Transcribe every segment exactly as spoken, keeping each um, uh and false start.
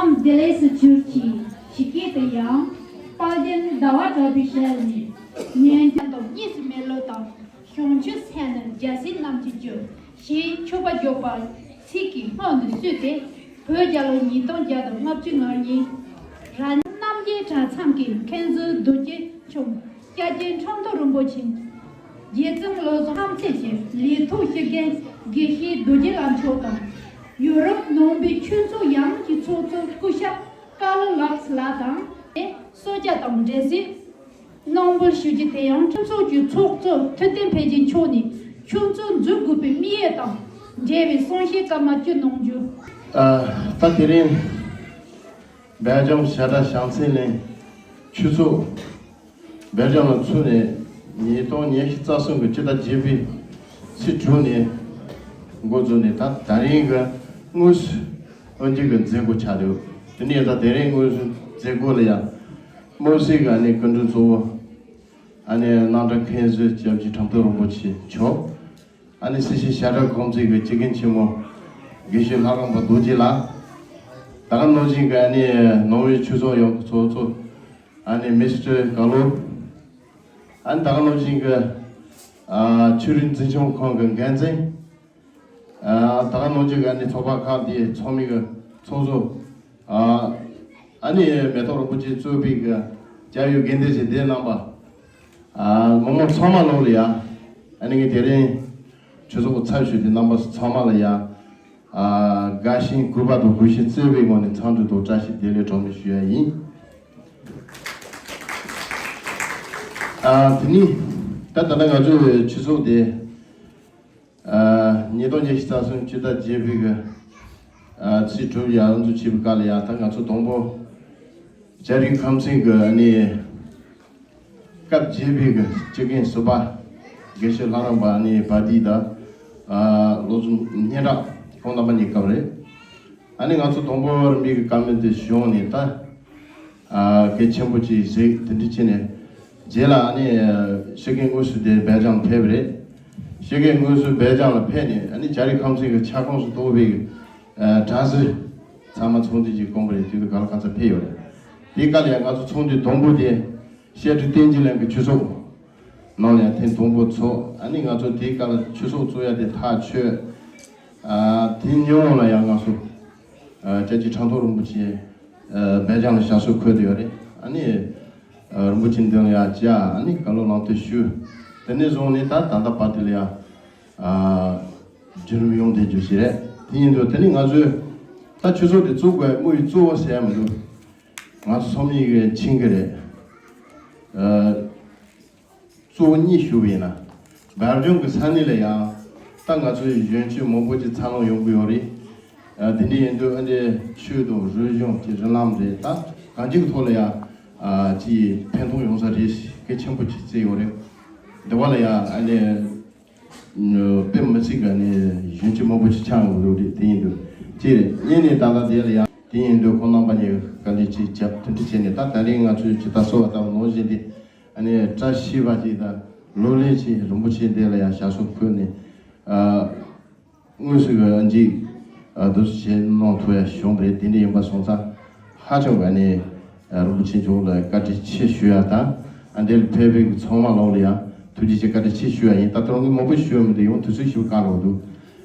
ཨམ་བདེ་ལེགས་སུ་གྱུར་ཅིག། ཇི་སྐད་དུ་ཡང་། དཔལ་ལྡན་ཟླ་བ་གྲགས་པའི་ཞལ་ནས། ཉན་ཐོས་དང་གཉིས་སུ་མེད་བློ་དང་། བྱང་ཆུབ་སེམས་ནི་རྒྱལ་སྲས་རྣམས་ཀྱི་རྒྱུ། ཞེས་མཆོད་པ་བརྗོད་པ་ཚིག་གི་སྔོན་དུ་བསུས་ཏེ། བོད་རྒྱལ་ལོ་ཉིས་སྟོང་བརྒྱ་དང་ལྔ་བཅུ་ང་གཉིས། ར་རྣམ་རྒྱལ་གྲྭ་ཚང་གི་མཁན་ཟུར་རྡོ་རྗེ་འཆང་། སྐྱབས་རྗེ་ཁྲོམ་ཐོག་རིན་པོ་ཆེ། རྗེ་བཙུན་བློ་བཟང་ལྷ་མཛེས་ཀྱི་ལས་ཐོག་ཤེས་ལྡན་དགེ་བཤེས་རྡོ་རྗེ་ལགས་མཆོག་དང་། ཡོ་རོབ་ནང་པའི་ཆོས་ཚོགས་ཡན་ལག་གི་ཚོགས་གཙོ་སྐུ་ཞབས་ཀ་ལོ་ལགས་ལགས་དང་། གསོལ་ཇ་དང་འབྲས་སིལ་གནང་འབུལ་ཞུ་རྒྱུ་དེ་ཡང་ཁྲིམས་ཚོགས་ཀྱི་ཚོགས་གཙོ་ཐུབ་བསྟན་འཕེལ་རྒྱས་མཆོག་ནས་ཁྱོད་ཚོ་འཛུགས་དགོས་པའི་དམིགས་ཡུལ་དང་འབྲེལ་བའི་གསུང་བཤད་སྐར་མ་བཅུ་གནང་རྒྱུ། ཨ། ད་དེ་རིང་སྦེལ་ཇམ་བྱ་བྲལ་བྱང་སེམས་གླིང་ཆོས་ཚོགས་སྦེལ་ཇམ་ལ་ཚུགས་ནས་ཉིས་སྟོང་ཉི་ཤུ་རྩ་གསུམ་གྱི་སྤྱི་ཟླ་བརྒྱད་པའི་ཚེས་དྲུག་ནས་འགོ་བཙུགས་ནས་ད་ད་རིང་གི་དངོས་སུ་དབུ་འབྱེད་ཀྱི་མཛད་སྒོ་ཆགས་འདུག་དེ་ནས་ད་དེ་རིང་དངོས་སུ་མཛད་སྒོ་ལ་ཡང་དམིགས་བསལ་གྱི་ཨ་ནི་སྐུ་མགྲོན་གཙོ་བོ། ཨ་ནི་གནང་གྲལ་མཁན་ཟུར་སྐྱབས་རྗེ་ཁྲིམས་སྟོན་རིན་པོ་ཆེ་མཆོག་ཨ་ནི་སེར་བྱེས་བྱ་བྲལ་ཁང་ཚན་གྱི་སྤྱི་རྒན་ཆེན་མོ་དགེ་བཤེས་ལྷ་རམས་པ་རྡོ་རྗེ་ལགས། ད་ག་ནང་བཞིན་གྱི་ཨ་ནི་ནང་པའི་ཆོས་ཚོགས་ཡོངས་ཀྱི་ཚོགས་གཙོ། ཨ་ནི་མི་སི་ཊར་ཀ་ལོ། ཨ་ནི་ད་ག་ནང་བཞིན་གྱི་ཨ་ཆོས་རིག་འཛིན་སྐྱོང་ཁང་གི་འགན་འཛིན། ཨ་ད་ག་ནང་བཞིན་གྱི་ཨ་ནི་ཚོགས་པ་ཁག་དེའི་ཚོགས་མི་གི་ཚོགས་གཙོ། ཨ་ཨ་ནི་མེ་ཏོག་རིན་པོ་ཆེ་གཙོས་པའི་གི་རྒྱལ་ཡོངས་དགེ་འདུན་ཞིག་སྡེ་རྣམ་པ། ཨ་མི་མང་ཚང་མ་ལོག་ལ་ཡ། ཨ་ནི་ངས་དེ་རིང་ཆོས་ཚོགས་ཀྱི་ཚབ་ཞུས་ཏེ་རྣམ་པ་ཚང་མ་ལ་ཡ། ཨ་དགའ་ཞིང་གུས་པ་དང་གུས་ཤིང་བརྩེ་བའི་ངང་ནས་འཚམས་འདྲི་དང་བཀྲ་ཤིས་བདེ་ལེགས་གྲངས་མེད་ཞུ་ཡ་ཡིན། ཨ་དེ་ནི་ད་ད་ལྟ་ང་ཚོའི་ཆོས་ཚོགས་དེ་ཨ་ཉིས་སྟོང་ཉི་ཤུ་རྩ་གསུམ་ཕྱི་ཟླ་བརྒྱད་པའི་གི་ཨ་ཚེས་དྲུག་ཡར་འཛུགས་བྱས་པའི་སྐབས་ལ་ཡ། ད་ང་ཚོ་དང་པོ་རྒྱ་རིགས་ཁམས་ཚན་གི་ཨ་ནི་སྐབས་བརྒྱད་པའི་གི་སྤྱི་རྒན་ཟུར་པ་དགེ་བཤེས་ལྷ་རམས་པ་ཨ་ནི་བ་དི་དང་ཨ་བློ་བཟང་སྙན་གྲགས་ཁོང་རྣམ་པ་གཉིས་སྐབས་རེད། ཨ་ནི་ང་ཚོ་དང་པོ་རིམ་པའི་གི་བཀའ་མོལ་དེ་ཞུས་ནས་ད་ཨ་གལ་ཆེན་པོ་ཅིག་གཟིགས། དེ་འདྲ་བྱས་ནས་རྗེས་ལ་ཨ་ནི་ཨ་སྤྱི་རྒན་དངོས་སུ་དེ་སྦེལ་ཇམ་ལ་ཕེབས་པ་རེད། སྤྱི་རྒན་དངོས་སུ་སྦེལ་ཇམ་ལ་ཕེབས་ནས་ཨ་ནི་རྒྱ་རིགས་ཁམས་ཚན་གི་ཁྱབ་ཁོངས་སུ་གཏོགས་པའི་ཨ་གྲྭ་ཟུར་ཚང་མ་ཚོགས་འདུ་ཅིག་བསྐོངས་པ་རེད། དེ་དུས་ག་ལ་ག་ཚོད་ཕེབས་ཡོད་རེད། དེའི་སྐབས་ལ་ཡང་ང་ཚོ་ཚོགས་འདུ་དང་པོ་དེ་བཤད་སྒྲུབ་བསྟན་འཛིན་གླིང་གི་ཆོས་ཚོགས་ནང་ལ་ཡང་ཐེངས་དང་པོ་ཚོགས། ཨ་ནི་ང་ཚོ་དེའི་སྐབས་ལ་ཆོས་ཚོགས་གཙོ་ཡ་དེ་ཐག་ཆོད། ཨ་དེ་ཉིན་འོང་ལ་ཡང་ང་ཚོ་ཨ་སྐྱབས་རྗེ་ཁྲ་ཐོག་རིན་པོ་ཆེ་ཨ་སྦེལ་ཇམ་ལ་ཞབས་སོར་འཁོད་དེ་ཡོད་རེད། ཨ་ནི་ཨ་རིན་པོ་ཆེ་མདུན་ལ་ཡང་བཅར། ཨ་ནི་བཀའ་སློབ་ལམ་སྟོན་ཞུས། དེ་ནས་བཟུང་ནས་ད་ད་ལྟ་བར་དུ་ལ་ཡང་ཨ་བརྒྱུད་རིམ་ཡོང་བསྡད་རྒྱུ་ཞིག་རེད། དེ་ཡིན་དུས་དེ་ནི་ང་ཚོས་ད་ཆོས་ཚོགས་དེ་བཙུགས་དགོས་དམིགས་ཡུལ་གཙོ་བོ་ཟེར་ཡ་མི་འདུག་ང་ཚོ་ཚང་མ་གིས་མཁྱེན་གྱི་རེད། ཨ་གཙོ་བོ་གཉིས་ཞུ་བ་ཡིན་ན། སྦེལ་ཇམ་གྱི་ས་གནས་ལ་ཡང་ད་ང་ཚོའི་གཞོན་སྐྱེས་མང་པོ་ཅིག་འཚར་ལོངས་ཡོང་གི་ཡོད་རེད། ཨ་དེ་འདྲ་ཡིན་དུས་ཨ་འདྲའི་ཆོས་དང་རིག་གཞུང་གི་རིགས་ལམ་རེད། ད་གང་ཅིའི་ཐོག་ལ་ཡང་ཨ་ཅིག་ཕན་ཐོགས་ཡོང་ས་རེད། གལ་ཆེན་པོ་ཅིག་བརྩིས་ཡོད་རེད། འདི་བ་ལ་ཡང་ཨ་ནི་དཔེ་མི་སྲིད་གི་ཨ་ནི་གཞོན་སྐྱེས་མང་པོ་ཅིག་ཆགས་ཡོང་གི་འདུག་རེད། དེ་ཡིན་དུས་ཅིག་རེད། གཉིས་ནས་ད་ལྟ་དེ་ལ་ཡང་དེ་ཡིན་དུས་ཁོང་རྣམ་པ་གཉིས་བཀའ་འདྲི་ཅིག་བརྒྱབ། དེ་འདྲ་བྱས་ནས་ད་ད་རིང་ང་ཚོའི་ཇི་ལྟར་གསོལ་བ་བཏབ་པ་ནང་བཞིན་དེ། ཨ་ནི་བཀྲ་ཤིས་པ་ཅིག་དང་ལོ་ལེགས་ཅིག་རིན་པོ་ཆེ་འདི་ལ་ཡང་ཞབས་སོར་འཁོད་ནས་ཨ་དངོས་སུ་གི་ཨ་འཇིགས་ཨ་འདུ་བྱེད་གནང་ཐུབ་ཡ་བྱུང་བ་རེད། དེ་འདྲ་ཡིན་པ་སོང་ཙང་ཧ་ཅང་གི་ཨ་ནི་ཨ་རིན་པོ་ཆེ་མཆོག་ལ་བཀའ་དྲིན་ཆེ་ཞུ་ཡ་དང་། ཨ་འདི་ལ་ཕེབས་པའི་ཚང་མ་ལོག་ལ་ཡང་ཐུགས་རྗེ་ཆེ་བཀའ་དྲིན་ཆེ་ཞུ་ཡ་ཡིན། ད་ལྟ་རང་གི་མང་པོ་ཞུ་ཡ་མི་འདུག་ཡང་དུས་ཚོད་ཞིག་བཀག་རོགས་འདུག་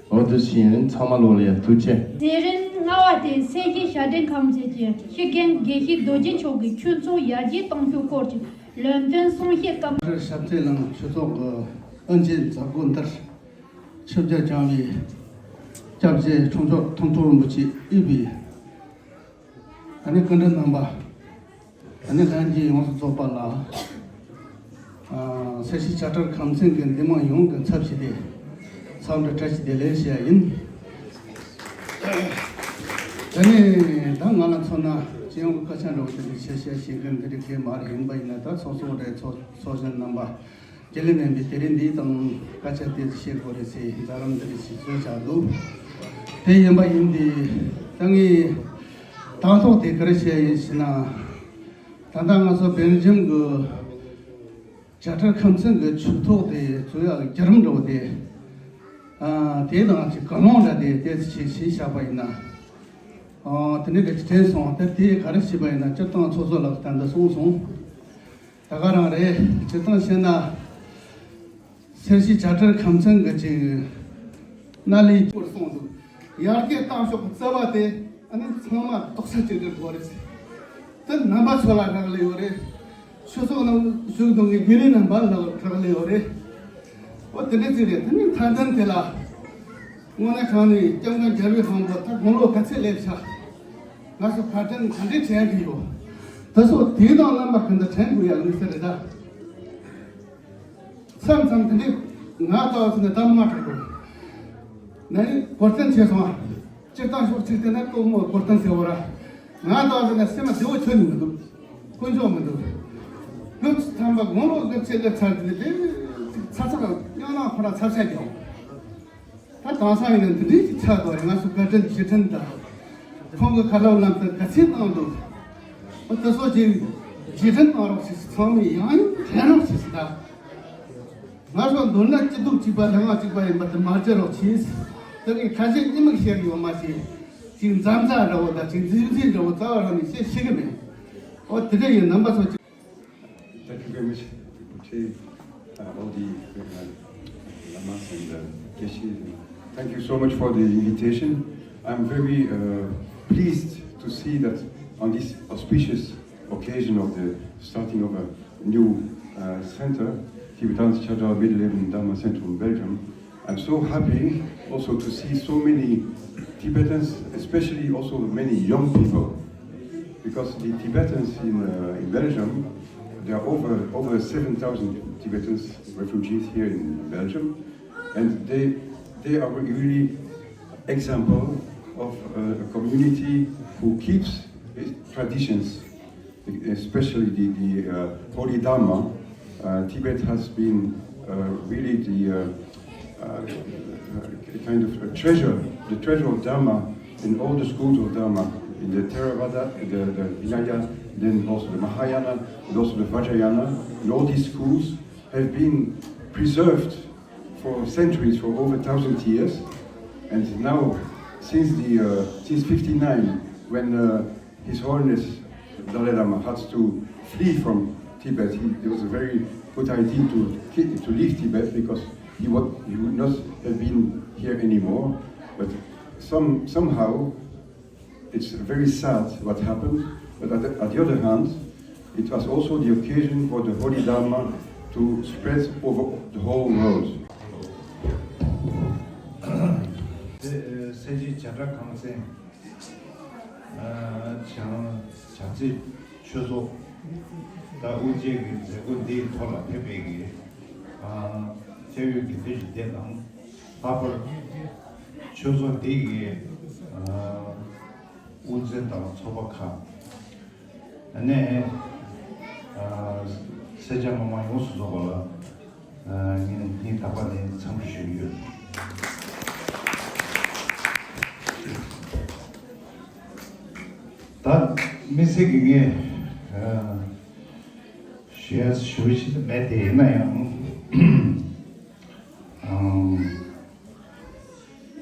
འོ་དུས་ཕྱིན་ཚང་མ་ལོག་ལ་ཡང་ཐུགས་རྗེ་ཆེ། དེ་རིང་ལྔ་བ་སྟེ་སེར་བྱེས་བྱ་བྲལ་ཁམས་ཚན་གྱི་སྤྱི་རྒན་དགེ་བཤེས་རྡོ་རྗེ་མཆོག་གིས་ཆོས་ཚོགས་ཡར་རྒྱས་གཏོང་རྒྱུའི་སྐོར་གྱི་ལམ་སྟོན་གསུང་བཤད་སྐབས། ཞབས་སྤྱི་གླིང་ཆོས་ཚོགས་ཀྱི་དབུ་འབྱེད་མཛད་སྒོ་འདིར་ཆིབས་བསྒྱུར་བསྐྱངས་པའི་སྐྱབས་རྗེ་ཁྲིམས་མཆོག་ཁྲིམས་ཐོག་རིན་པོ་ཆེ་དབུས་པའི་ཨ་ནི་སྐུ་མགྲོན་རྣམ་པ། ཨ་ནི་ལྷན་རྒྱས་ཡོངས་སུ་རྫོགས་པ་ལ། ཨ་སེར་བྱེས་བྱ་བྲལ་ཁམས་ཚན་གྱི་འདེམས་དམངས་ཡོངས་ཀྱི་ཚབ་བྱས་ཏེ། འཚམས་འདྲི་བཀྲ་ཤིས་བདེ་ལེགས་ཞུ་ཡ་ཡིན། དེ་ནས་ད་ང་ལ་མཚོན་ན་སྤྱི་ཡོངས་ཀྱི་སྐད་ཆ་འདྲ་བོ་དེ་འདྲ་བཤད་བཤད་བཤད་མཁན་འདི་འདྲ་གང་མ་རེད། ཡིན་པ་ཡིན་ན་ད་ཚོགས་གཙོ་འདྲ་ཚོགས་ཚོགས་གཞོན་རྣམ་པ། རྒྱུན་ལས་མིན་པའི་དེ་རིང་འདིའི་སྟེང་སྐད་ཆ་དེ་ཚོ་བཤད་དགོས་རེད་ཟེར་མཛད་རིམ་འདི་རེད་ཞེས་གསུངས་བཞག་འདུག་དེ་ཡིན་པ་ཡིན་དུས་ད་ངས་དང་ཐོག་དེ་ག་རེ་བཤད་ཡིན་ཞེ་ན། ད་ལྟ་ང་ཚོ་སྦེལ་ཇམ་གྱི་བྱ་བྲལ་ཁམས་ཚན་གྱི་ཆོས་ཚོགས་དེ་བཙུགས་ཡག་བརྒྱུད་རིམ་འདྲ་བོ་དེ། ཨ་དེའི་ནང་གི་གོ་ལོང་འདྲ་དེ་ཏོག་ཙམ་ཞིག་བཤད་བཞག་པ་ཡིན་ན། ཨ་དེ་འདྲ་ཞིག་དྲན་སོང་། དེ་དེ་ག་རེ་བྱས་པ་ཡིན་ན་སྤྱིར་བཏང་ཚོགས་གཙོ་ལགས་ད་ལྟ་གསུངས་སོང་། ད་ག་རང་རེད། སྤྱིར་བཏང་བཤད་ན། སེར་བྱེས་བྱ་བྲལ་ཁམས་ཚན་གྱི་ཅིག་སྣ་ལས་སྐོར་གསུངས་འདུག་ཡར་རྒྱས་གཏང་ཕྱོགས་ཀྱི་རྩ་བ་དེ་ཨ་ནི་ཚང་མ་རྡོག་རྩ་གཅིག་སྒྲིལ་དགོས་རེད་ཟེར། དེ་རྣམ་པ་ཚོ་ལ་རག་ལས་ཡོད་རེད། ཆོས་ཚོགས་ནང་བཞུགས་འདུག་གི་རྒན་རིགས་རྣམ་པ་ལ་རག་ལས་ཡོད་རེད། འོ་དེ་འདྲ་ཅིག་རེད། དེ་ནི་མཐའ་དོན་དེ་ལ་དངོས་གནས་དྲང་གནས་སྐྱབས་མགོན་རྒྱལ་བའི་དབང་པོ་ད་དགུང་ལོ་ག་ཚོད་སླེབས་ཤག་ང་ཚོ་ཕར་དྲན་ག་འདྲས་དྲན་གི་ཡོད། ད་སོ་དེའི་དང་རྣམ་པ་ག་འདྲ་དྲན་དགོས་ཡ་ལུགས་སྲོལ་རེད་ད། མཚམས་མཚམས་དེ་འདྲའི་ང་ལྟ་བུ་ཚོ་ནས་གཏམ་མ་དྲག་གོ་ནས་གོ་སྟོན་བྱས་སོང་ཨ། སྤྱིར་བཏང་ཕྱོགས་གཅིག་དེ་ན་ལྟད་མོ་གོ་སྟོན་ཟེར་བ་ར། ང་ལྟ་བུ་ཚོ་ནས་སེམས་ལ་བདེ་བོ་ཁྱོན་ནས་མི་འདུག་དཀོན་མཆོག་མི་འདུག་སྐབས་ཐམ་པ་དགུང་ལོ་སྐབས་ཆེ་སྐབས་ཚར་དེ་ནས་དེ་ཚ་ཚ་ཡང་ན་ཁོ་ར་ཚབ་ཤ་རྒྱག་ད་དེང་སང་ཡིན་ན་འདི་འདྲའི་ཅིག་ཆགས་དགོས་རེད། ང་ཚོ་བཀའ་དྲིན་རྗེས་དྲན་དང་། ཁོང་གི་ཁ་ལོ་ལམ་དུ་ག་ཚད་བཏང་འདུག་ཨོ་དེ་ཚོ་ཅིག་ རྗེས་དྲན་གནང་རོགས་ཞེས་ཚང་མས་ཡང་ཡང་དྲན་རོགས་ཞེས་ད། ང་ཚོ་མདོར་ན་སྐྱིད་སྡུག་གཅིག་པ་ལྷ་ང་གཅིག་པ་ཡིན་པ་དེ་མ་བརྗེད་རོགས་གྱིས། དེ་རིང་ཁ་ཞེ་གཉིས་མིག་ཤེས་ཡོད་མ་ཤེས། ཅིག་མཛའ་མཛའ་འདྲ་བོ་དང་ཅིག་འཛིན་འཛིན་འདྲ་བོ་རྩ་བ་རང་ནས་བཤད་ཤེས་ཀྱི་མེད། ཨོ་དེ་འདྲ་ཡིན་རྣམ་པ་ཚོ་ཅིག Thank you very much, Rinpoche, uh, all the uh, lamas and uh, geshe. Thank you so much for the invitation. I'm very uh, pleased to see that on this auspicious occasion of the starting of a new uh, center, Tibetan Chadra Middle Evening Dharma Center in Belgium, I'm so happy also to see so many Tibetans, especially also many young people, because the Tibetans in, uh, in Belgium, there are over over seven thousand Tibetans refugees here in Belgium, and they they are really example of uh, a community who keeps its traditions, especially the, the uh, holy Dharma. Uh, Tibet has been uh, really the uh, uh, kind of a treasure, the treasure of Dharma in all the schools of Dharma, in the Theravada, the, the Vinaya, then also the Mahayana, and also the Vajrayana. And all these schools have been preserved for centuries, for over thousand years. And now, since the uh, since fifty-nine, when uh, His Holiness Dalai Lama had to flee from Tibet, he, it was a very good idea to ki- to leave Tibet because he would he would not have been here anymore. But some somehow, it's very sad what happened. But at the, at the other hand, it was also the occasion for the Holy Dharma to spread over the whole world. སེ་སེ་བྱེས་བྱ་བྲལ་ཁང་ཚན། བྱང་བྱང་རྩེ་ཆོས་ཚོགས་ད་དབུ་འབྱེད་ཀྱི་མཛད་སྒོ་འདིའི་ཐོག་ལ་ཕེབས་པའི་གི་ཨ་སྐྱབས་ཡུལ་དགེ་འདུན་གྱི་སྡེ་དང་ལྷག་པར་ཆོས་ཚོགས་འདི་གི་ཨ་དབུ་འཛིན་དང་ཚོགས་པ་ཁག་ནས་ཨ་སེར་སྐྱ་མི་མང་ཡོངས་སུ་རྫོགས་པ་ལ། ཨ་ངས་སྙིང་ཐག་པ་ནས་འཚམས་འདྲི་ཞུ་གི་ཡོད། ད་དམིགས་བསལ་གྱི་ངས་ཨ་ཞུ་ཡ་ཞུ་ཞིག་མེད་དེ། ཡིན་ན་ཡང་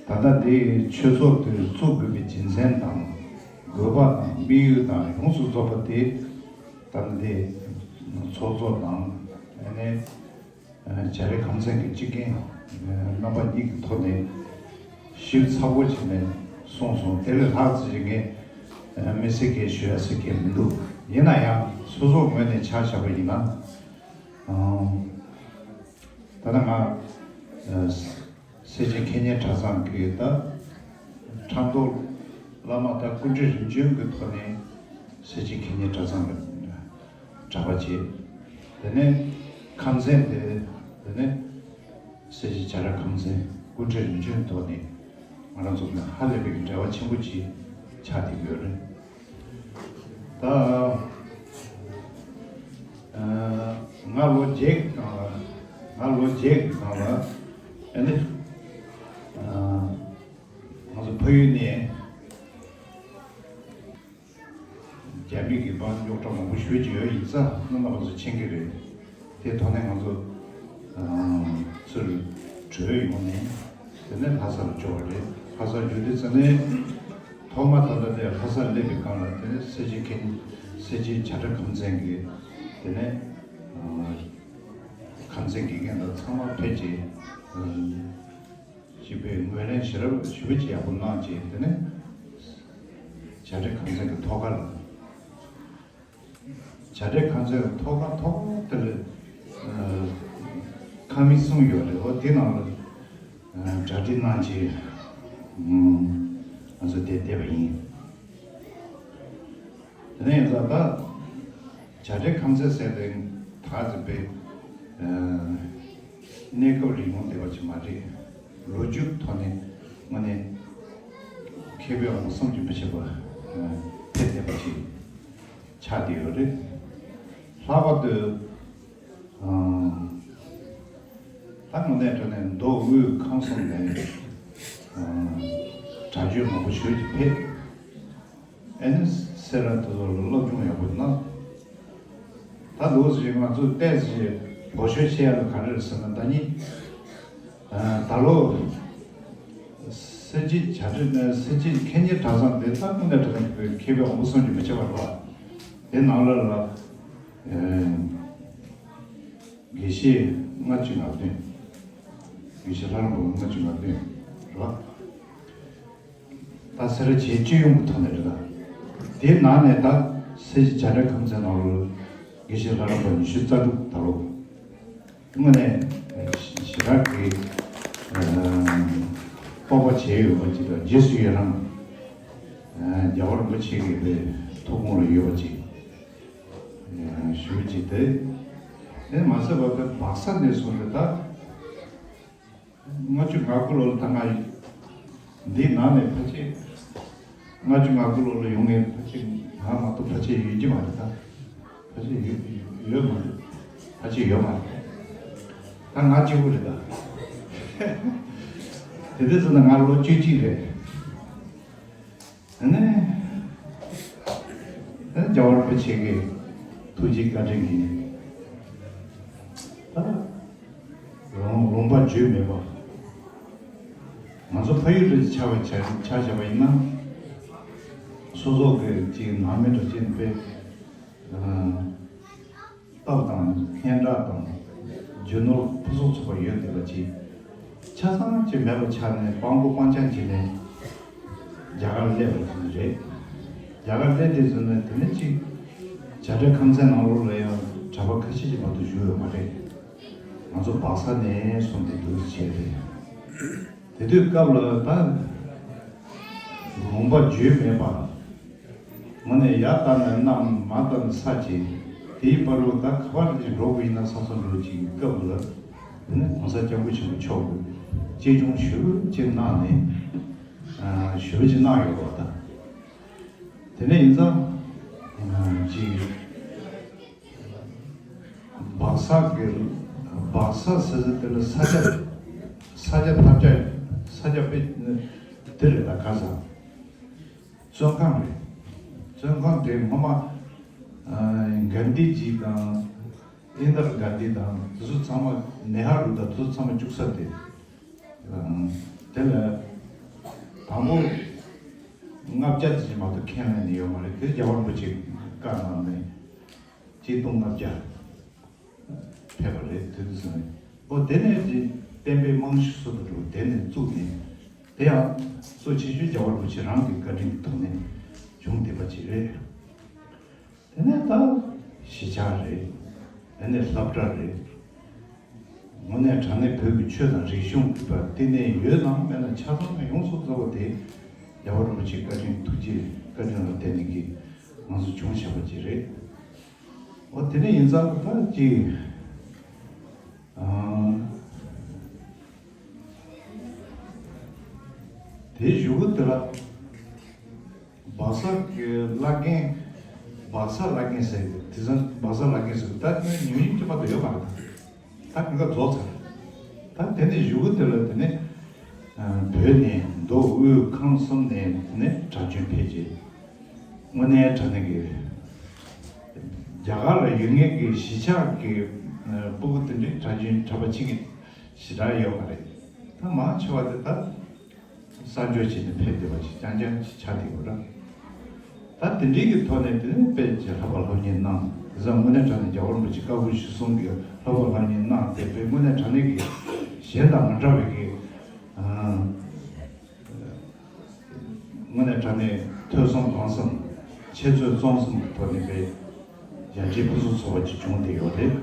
ཨ་ད་ལྟ་འདི་ཆོས་ཚོགས་དེ་བཙུགས་དགོས་པའི་རྒྱུ་མཚན་དང་དགོས་པ་དང་དམིགས་ཡུལ་དང་ཡོངས་སུ་རྫོགས་པ་དེ། ད་ལྟ་འདི་ཚོགས་གཙོ་དང་ཨ་ནི་བྱ་བྲལ་ཁམས་ཚན་གྱི་སྤྱི་རྒན་རྣམ་པ་གཉིས་ཀྱི་ཐོག་ནས་ཞིབ་ཚགས་པོ་བྱས་ནས་གསུངས་སོང་། དེ་ལས་ལྷག་ཙམ་ཞིག་ངས་དམིགས་བསལ་གྱི་ཞུ་ཡ་ཟེར་མཁན་མི་འདུག་ཡིན་ན་ཡང་སོ་སོའི་ངོས་ནས་ཆ་བཞག་པ་ཡིན་ན། ད་ལྟ་ང་སེར་བྱེས་མཁས་སྙན་གྲྭ་ཚང་གི་ད་ཕྲག་དོག་བླ་མ་ད་སྐུ་བགྲེས་རིམ་བྱོན་གྱི་ཐོག་ནས་སེར་བྱེས་མཁས་སྙན་གྲྭ་ཚང་གི་གྲྭ་པ་བྱས། དེ་ནས་ཁམས་ཚན་དེ་དེ་ནས་སེར་བྱེས་བྱ་བྲལ་ཁམས་ཚན་སྐུ་བགྲེས་རིམ་བྱོན་ཐོག་ནས་ང་རང་ཚོ་ལ་ཧ་ལས་པའི་འབྲེལ་བ་ཆེན་པོ་ཅིག་ཆགས་བསྡད་ཡོད་རེད། ད་ང་ལོ་བརྒྱད་ཀྱི་སྒང་ལ་ང་ལོ་བརྒྱད་ཀྱི་སྒང་ལ་ཨ་ནི་ང་ཚོ་ཕ་ཡུལ་ནས། རྒྱ་མི་གི་འབངས་རྙོག་དྲ་མང་པོ་ཞེ་ཅིག་ཡོད་ཡིན་ས་རྣམ་པ་ཚོ་མཁྱེན་གྱི་རེད། དེ་ཐོག་ནས་ང་ཚོ་ཚུར་བྲོས་ཡོང་ནས་དེ་ནས་ལྷ་སར་འབྱོར་བ་རེད། ལྷ་སར་འབྱོར་དུས་ཙམ་ནས་ཐོག་མ་ད་ལྟ་དེ་ལྷ་སར་སླེབས་པའི་སྒང་ལ་དེ་ནས་སེར་བྱེས་མཁན་སེར་བྱེས་བྱ་བྲལ་ཁམས་ཚན་གྱི་དེ་ནས་ཁམས་ཚན་དགེ་རྒན་དང་ཚང་མ་ཕེབས་རྗེས། ཅེས་པའི་ངོས་ལེན་ཞེ་དྲག་ཞེ་པོ་ཅིག་ཡག་པོ་གནང་རྗེས། དེ་ནས་བྱ་བྲལ་ཁམས་ཚན་གྱི་ཐོག་ཁ་ལ། བྱ་བྲལ་ཁམས་ཚན་གྱི་ཐོག་ཁ་ཐོག་དེ་ལ་ཁང་མིག་གསུམ་ཡོད་རེད། འོ་དེ་ནང་ལ་གྲ་སྒྲིག་གནང་རྗེས་ང་ཚོ་དེར་བསྡད་པ་ཡིན། དེ་ནས་ཡིན་ཙང་ད་བྱ་བྲལ་ཁམས་ཚན་ཟེར་དེ་ད་ཙམ་པའི་གནས་སྐབས་རིང་པོ་བསྡད་པ་ཅིག་མ་རེད། ལོ་རྒྱུས་ཐོག་ནས་དངོས་གནས་མཁས་པའི་དབང་བསམ་གྱིས་མི་ཁྱབ་པ་ཕེབས་བསྡད་པ་ཅིག་ཆགས་བསྡད་ཡོད་རེད། ལྷག་པར་དུ། ད་དངོས་གནས་དྲང་གནས་མདོ་དབུས་ཁམས་གསུམ་ནས་གྲྭ་ཆོས་མང་པོ་ཞེ་ཅིག་ཕེབས། ཨ་ནི་སེ་ར་དེ་ཚོ་ལ་སློབ་སྦྱོང་ཡག་པོ་གནང་། ད་འདུག་ཟེར་ང་ཚོ་ཏོག་ཙམ་བོད་ཤོད་བཤད་ཡ་ལ་ག་རེ་རེད་ཟེར་ན། ད་ནི་ད་ལོ་སེར་བྱེས་བྱ་བྲལ་ནས་སེར་བྱེས་ཁེ་གཉེར་གྲྭ་ཚང་དེ་ད་སྐུ་ཚེ་ཁྲི་ཐང་གི་མཁས་པའི་དབང་པོ་སུམ་ཅུ་མ་ཆད་པ་རེད་པ། དེ་ནང་ལ་ལ་དགེ་བཤེས་ལྔ་བཅུ་ང་བདུན། དགེ་བཤེས་ལྷ་རམས་པ་ལྔ་བཅུ་ང་བདུན་རེད་པ། ད་སེ་ར་བྱེས་སྤྱི་ཡོངས་ཀྱི་ཐོག་ནས་རེད་ད། དེའི་ནང་ནས་ད་སེར་བྱེས་བྱ་བྲལ་ཁམས་ཚན་ནང་ལ་དགེ་བཤེས་ལྷ་རམས་པ་ཉི་ཤུ་རྩ་དྲུག་ད་ལོ་དངོས་གནས་ཞེ་དྲག་གི་སྤོབས་པ་བྱས་ཡོད་པ་ཅིག་དང་རྗེས་སུ་ཡི་རང་རྒྱལ་བ་རིན་པོ་ཆེ་གི་ཐུགས་དགོངས་ལ་ཡོད་པ་ཅིག་ཞུ་ཅིག་དེ། དེ་མ་ཟད་པ་དེ་སྦག་ས་ནས་བཟུང་སྟེ་ད། ལྔ་བཅུ་ང་དགུ་ལོ་ལ་ད་ང་འདིའི་ནང་ནས་ཕལ་ཆེར་ལྔ་བཅུ་ང་དགུ་ལོ་ལ་ཡོང་མཁན་ཕལ་ཆེར་ང་མ་གཏོགས་ཕལ་ཆེར་ཡོད་ཀྱི་མ་རེད་ད། ཕལ་ཆེར་ཡོད་ཡོད་མ་རེད། ཕལ་ཆེར་ཡོད་མ་རེད། ད་ང་གཅིག་པུ་རེད་ད། དེ་དུས་ཙམ་ན་ང་ལོ་བཅུ་གཅིག་རེད། ཨ་ནི། ཨ་ནི་རྒྱལ་བ་རིན་པོ་ཆེ་གི་ཐུགས་རྗེ་བཀའ་དྲིན་གྱིས། ད་ལུང་ལུང་པ་བརྗོད་མེད་པ། ང་ཚོ་ཕ་ཡུལ་དུ་ཆགས་པའི་ཆ་ཆ་བཞག་པ་ཡིན་ན། སོ་སོ་གི་ཅིག་ནང་མི་འདྲ་ཅན་དཔེ། ཨ། སྟབས་དང་། སྙན་གྲགས་དང་། རྒྱུ་ནོར་ཕུན་སུམ་ཚོགས་པ་ཡོད་བསྡད་པ་ཅིག་ཆ་ཚང་ཅིག་མེད་པ་ཆགས་ནས་སྤྲང་པོ་སྤྲང་རྐྱང་བྱས་ནས་རྒྱ་གར་སླེབས་པ་དེ་རེད། རྒྱ་གར་སླེབས་དུས་ཙམ་ནས་དེ་ནས་ཅིག་བྱ་བྲལ་ཁམས་ཚན་ནང་ལོགས་ལ་ཡང་གྲྭ་པ་ཁ་ཤས་ཅིག་མ་གཏོགས་བཞུགས་ཡོད་མ་རེད། ང་ཚོ་སྦག་ས་ནས་སོང་སྟེ་འདུག་བྱས་རེད། དེ་དུས་སྐབས་ལ་ད་ལུང་པ་བརྗོད་མེད་པ། དངོས་གནས་ཡར་ལྟ་ན་གནམ། མར་ལྟ་ན་ས་བྱས། དེའི་བར་དུ་ད་ག་པར་ཅིག་འགྲོ་དགོས་ཡིན་ན་ས་སོ་འགྲོ་ཅིག་གི་སྐབས་ལ། དེ་ནས་གོང་ས་སྐྱབས་མགོན་ཆེན་པོ་མཆོག་གིས་གཅེས་སྐྱོང་ཞེ་པོ་ཅིག་གནང་ནས། ཨ། ཞེ་པོ་ཅིག་གནང་ཡོད་པ་དང་། དེ་ནས་ཡིན་ཙང་། ཨ། ཅིག་སྦག་ས་གི། སྦག་ས་ཟེར་ས་དེ་ལ་ས་ཆ། ས་ཆ་ཐབས་ཆག་ས་ཆ་དཔེ་འདི་རེད་ད། ག་ས། བཙོན་ཁང་རེད། བཙོན་ཁང་དེ་སྔོན་མ། ཨ། གྷན་དྷི་ཇི་དང་། ཨིན་དྲ་གྷན་དྷི་དང་དེ་ཚོ་ཚང་མ། ནེ་ཧ་རུ་དང་དེ་ཚོ་ཚང་མ་བཅུག་ས་དེ། ཨ། དེ་ལ་དང་པོ་ལྔ་བརྒྱ་ཙམ་མ་གཏོགས་ཁས་ལེན་ནས་ཡོད་མ་རེད། དེ་རྒྱལ་བ་རིན་པོ་ཆེ་བཀའ་གནང་ནས་ཆིག་སྟོང་ལྔ་བརྒྱ་ཕེབས་པ་རེད། དེ་དུས་ཙམ་ནས། འོ། དེ་ནས་ཅིག་བསྟན་པའི་རྨང་གཞི་སུ་དང་འགྲོ། དེ་ནས་བཙུགས་ནས། དེ་ཡང་གཙོ་ཆེ་ཤོས་རྒྱལ་བ་རིན་པོ་ཆེ་རང་གི་བཀའ་དྲིན་གྱི་ཐོག་ནས་བྱུང་བསྡད་པ་ཅིག་རེད། དེ་ནས་ད་གཞིས་ཆགས་རེད། དེ་ནས་སློབ་གྲྭ་རེད། དངོས་གནས་དྲང་གནས་བོད་ཀྱི་ཆོས་དང་རིག་གཞུང་གི་བར་བསྟི་གནས་ཡོད་ནམ་མེད་ན་ཆ་ཚང་ཡོངས་སུ་རྫོགས་པ་དེ་རྒྱལ་བ་རིན་པོ་ཆེའི་བཀའ་དྲིན། ཐུགས་རྗེ་བཀའ་དྲིན་ལ་བརྟེན་ནས་ཀྱི་ང་ཚོ་བྱུང་བཞག་པ་ཅིག་རེད། འོ། དེ་ནས་ཡིན་ཙང་ད་ཅིག་ཨ། དེའི་གཞུག་གུ་དེ་ལ་སྦག་ས་གི་བླ་རྒན། སྦག་ས་བླ་རྒན་ཟེར་གི། དེང་སང་སྦག་ས་བླ་རྒན་ཟེར་གི། ད་ཉུང་ཉུང་ཅིག་མ་གཏོགས་ཡོད་མ་རེད། ད་གང་ག་རྫོགས་ཚར། ད་དེ་ནས་གཞུག་གུ་དེ་ལ་དེ་ནས་བོད་ནས། མདོ་དབུས་ཁམས་གསུམ་ནས་དེ་ནས་གྲྭ་བཙུན་ཕེབས་རྗེས། དངོས་གནས་དྲང་གནས་ཀྱི་རྒྱ་གར་ལ་ཡོད་མཁན་གྱི་གཞིས་ཆགས་ཀྱི་ཕྲུ་གུ་དེ་འདྲའི་གྲྭ་བཙུན་གྲྭ་པ་ཕྱིན་གྱི་ཞེ་དྲག་ཡོད་མ་རེད། ད་མང་ཆེ་བ་དེ་ད་གསར་འབྱོར་བྱས་ནས་ཕེབས་བསྡད་པ་ཞིག་རྐྱང་རྐྱང་ཞིག་ཆགས་བསྡད་ཡོད་རེད། ད་དེ་འདྲའི་གི་ཐོག་ནས་དེ་ནས་དཔེ་ཆ་བསླབ་པ་སློབ་གཉེར་གནང་། དེང་སང་དངོས་གནས་དྲང་གནས་རྒྱལ་བ་རིན་པོ་ཆེ་བཀའ་དགོངས་གཞིར་བཟུང་གི་བསླབ་པ་སློབ་གཉེར་གནང་སྟེ། དཔེ་དངོས་གནས་དྲང་གནས་ཀྱི་གཞན་དང་མི་འདྲ་བའི་གི། ཨ། དངོས་གནས་དྲང་གནས་ཐོས་བསམ་སྒོམ་གསུམ། འཆད་རྩོད་རྩོམ་གསུམ་གྱི་ཐོག་ནས་དཔེ་ཡར་རྒྱས་ཕུན་སུམ་ཚོགས་པ་ཅིག་བྱུང་བསྡད་ཡོད་རེད།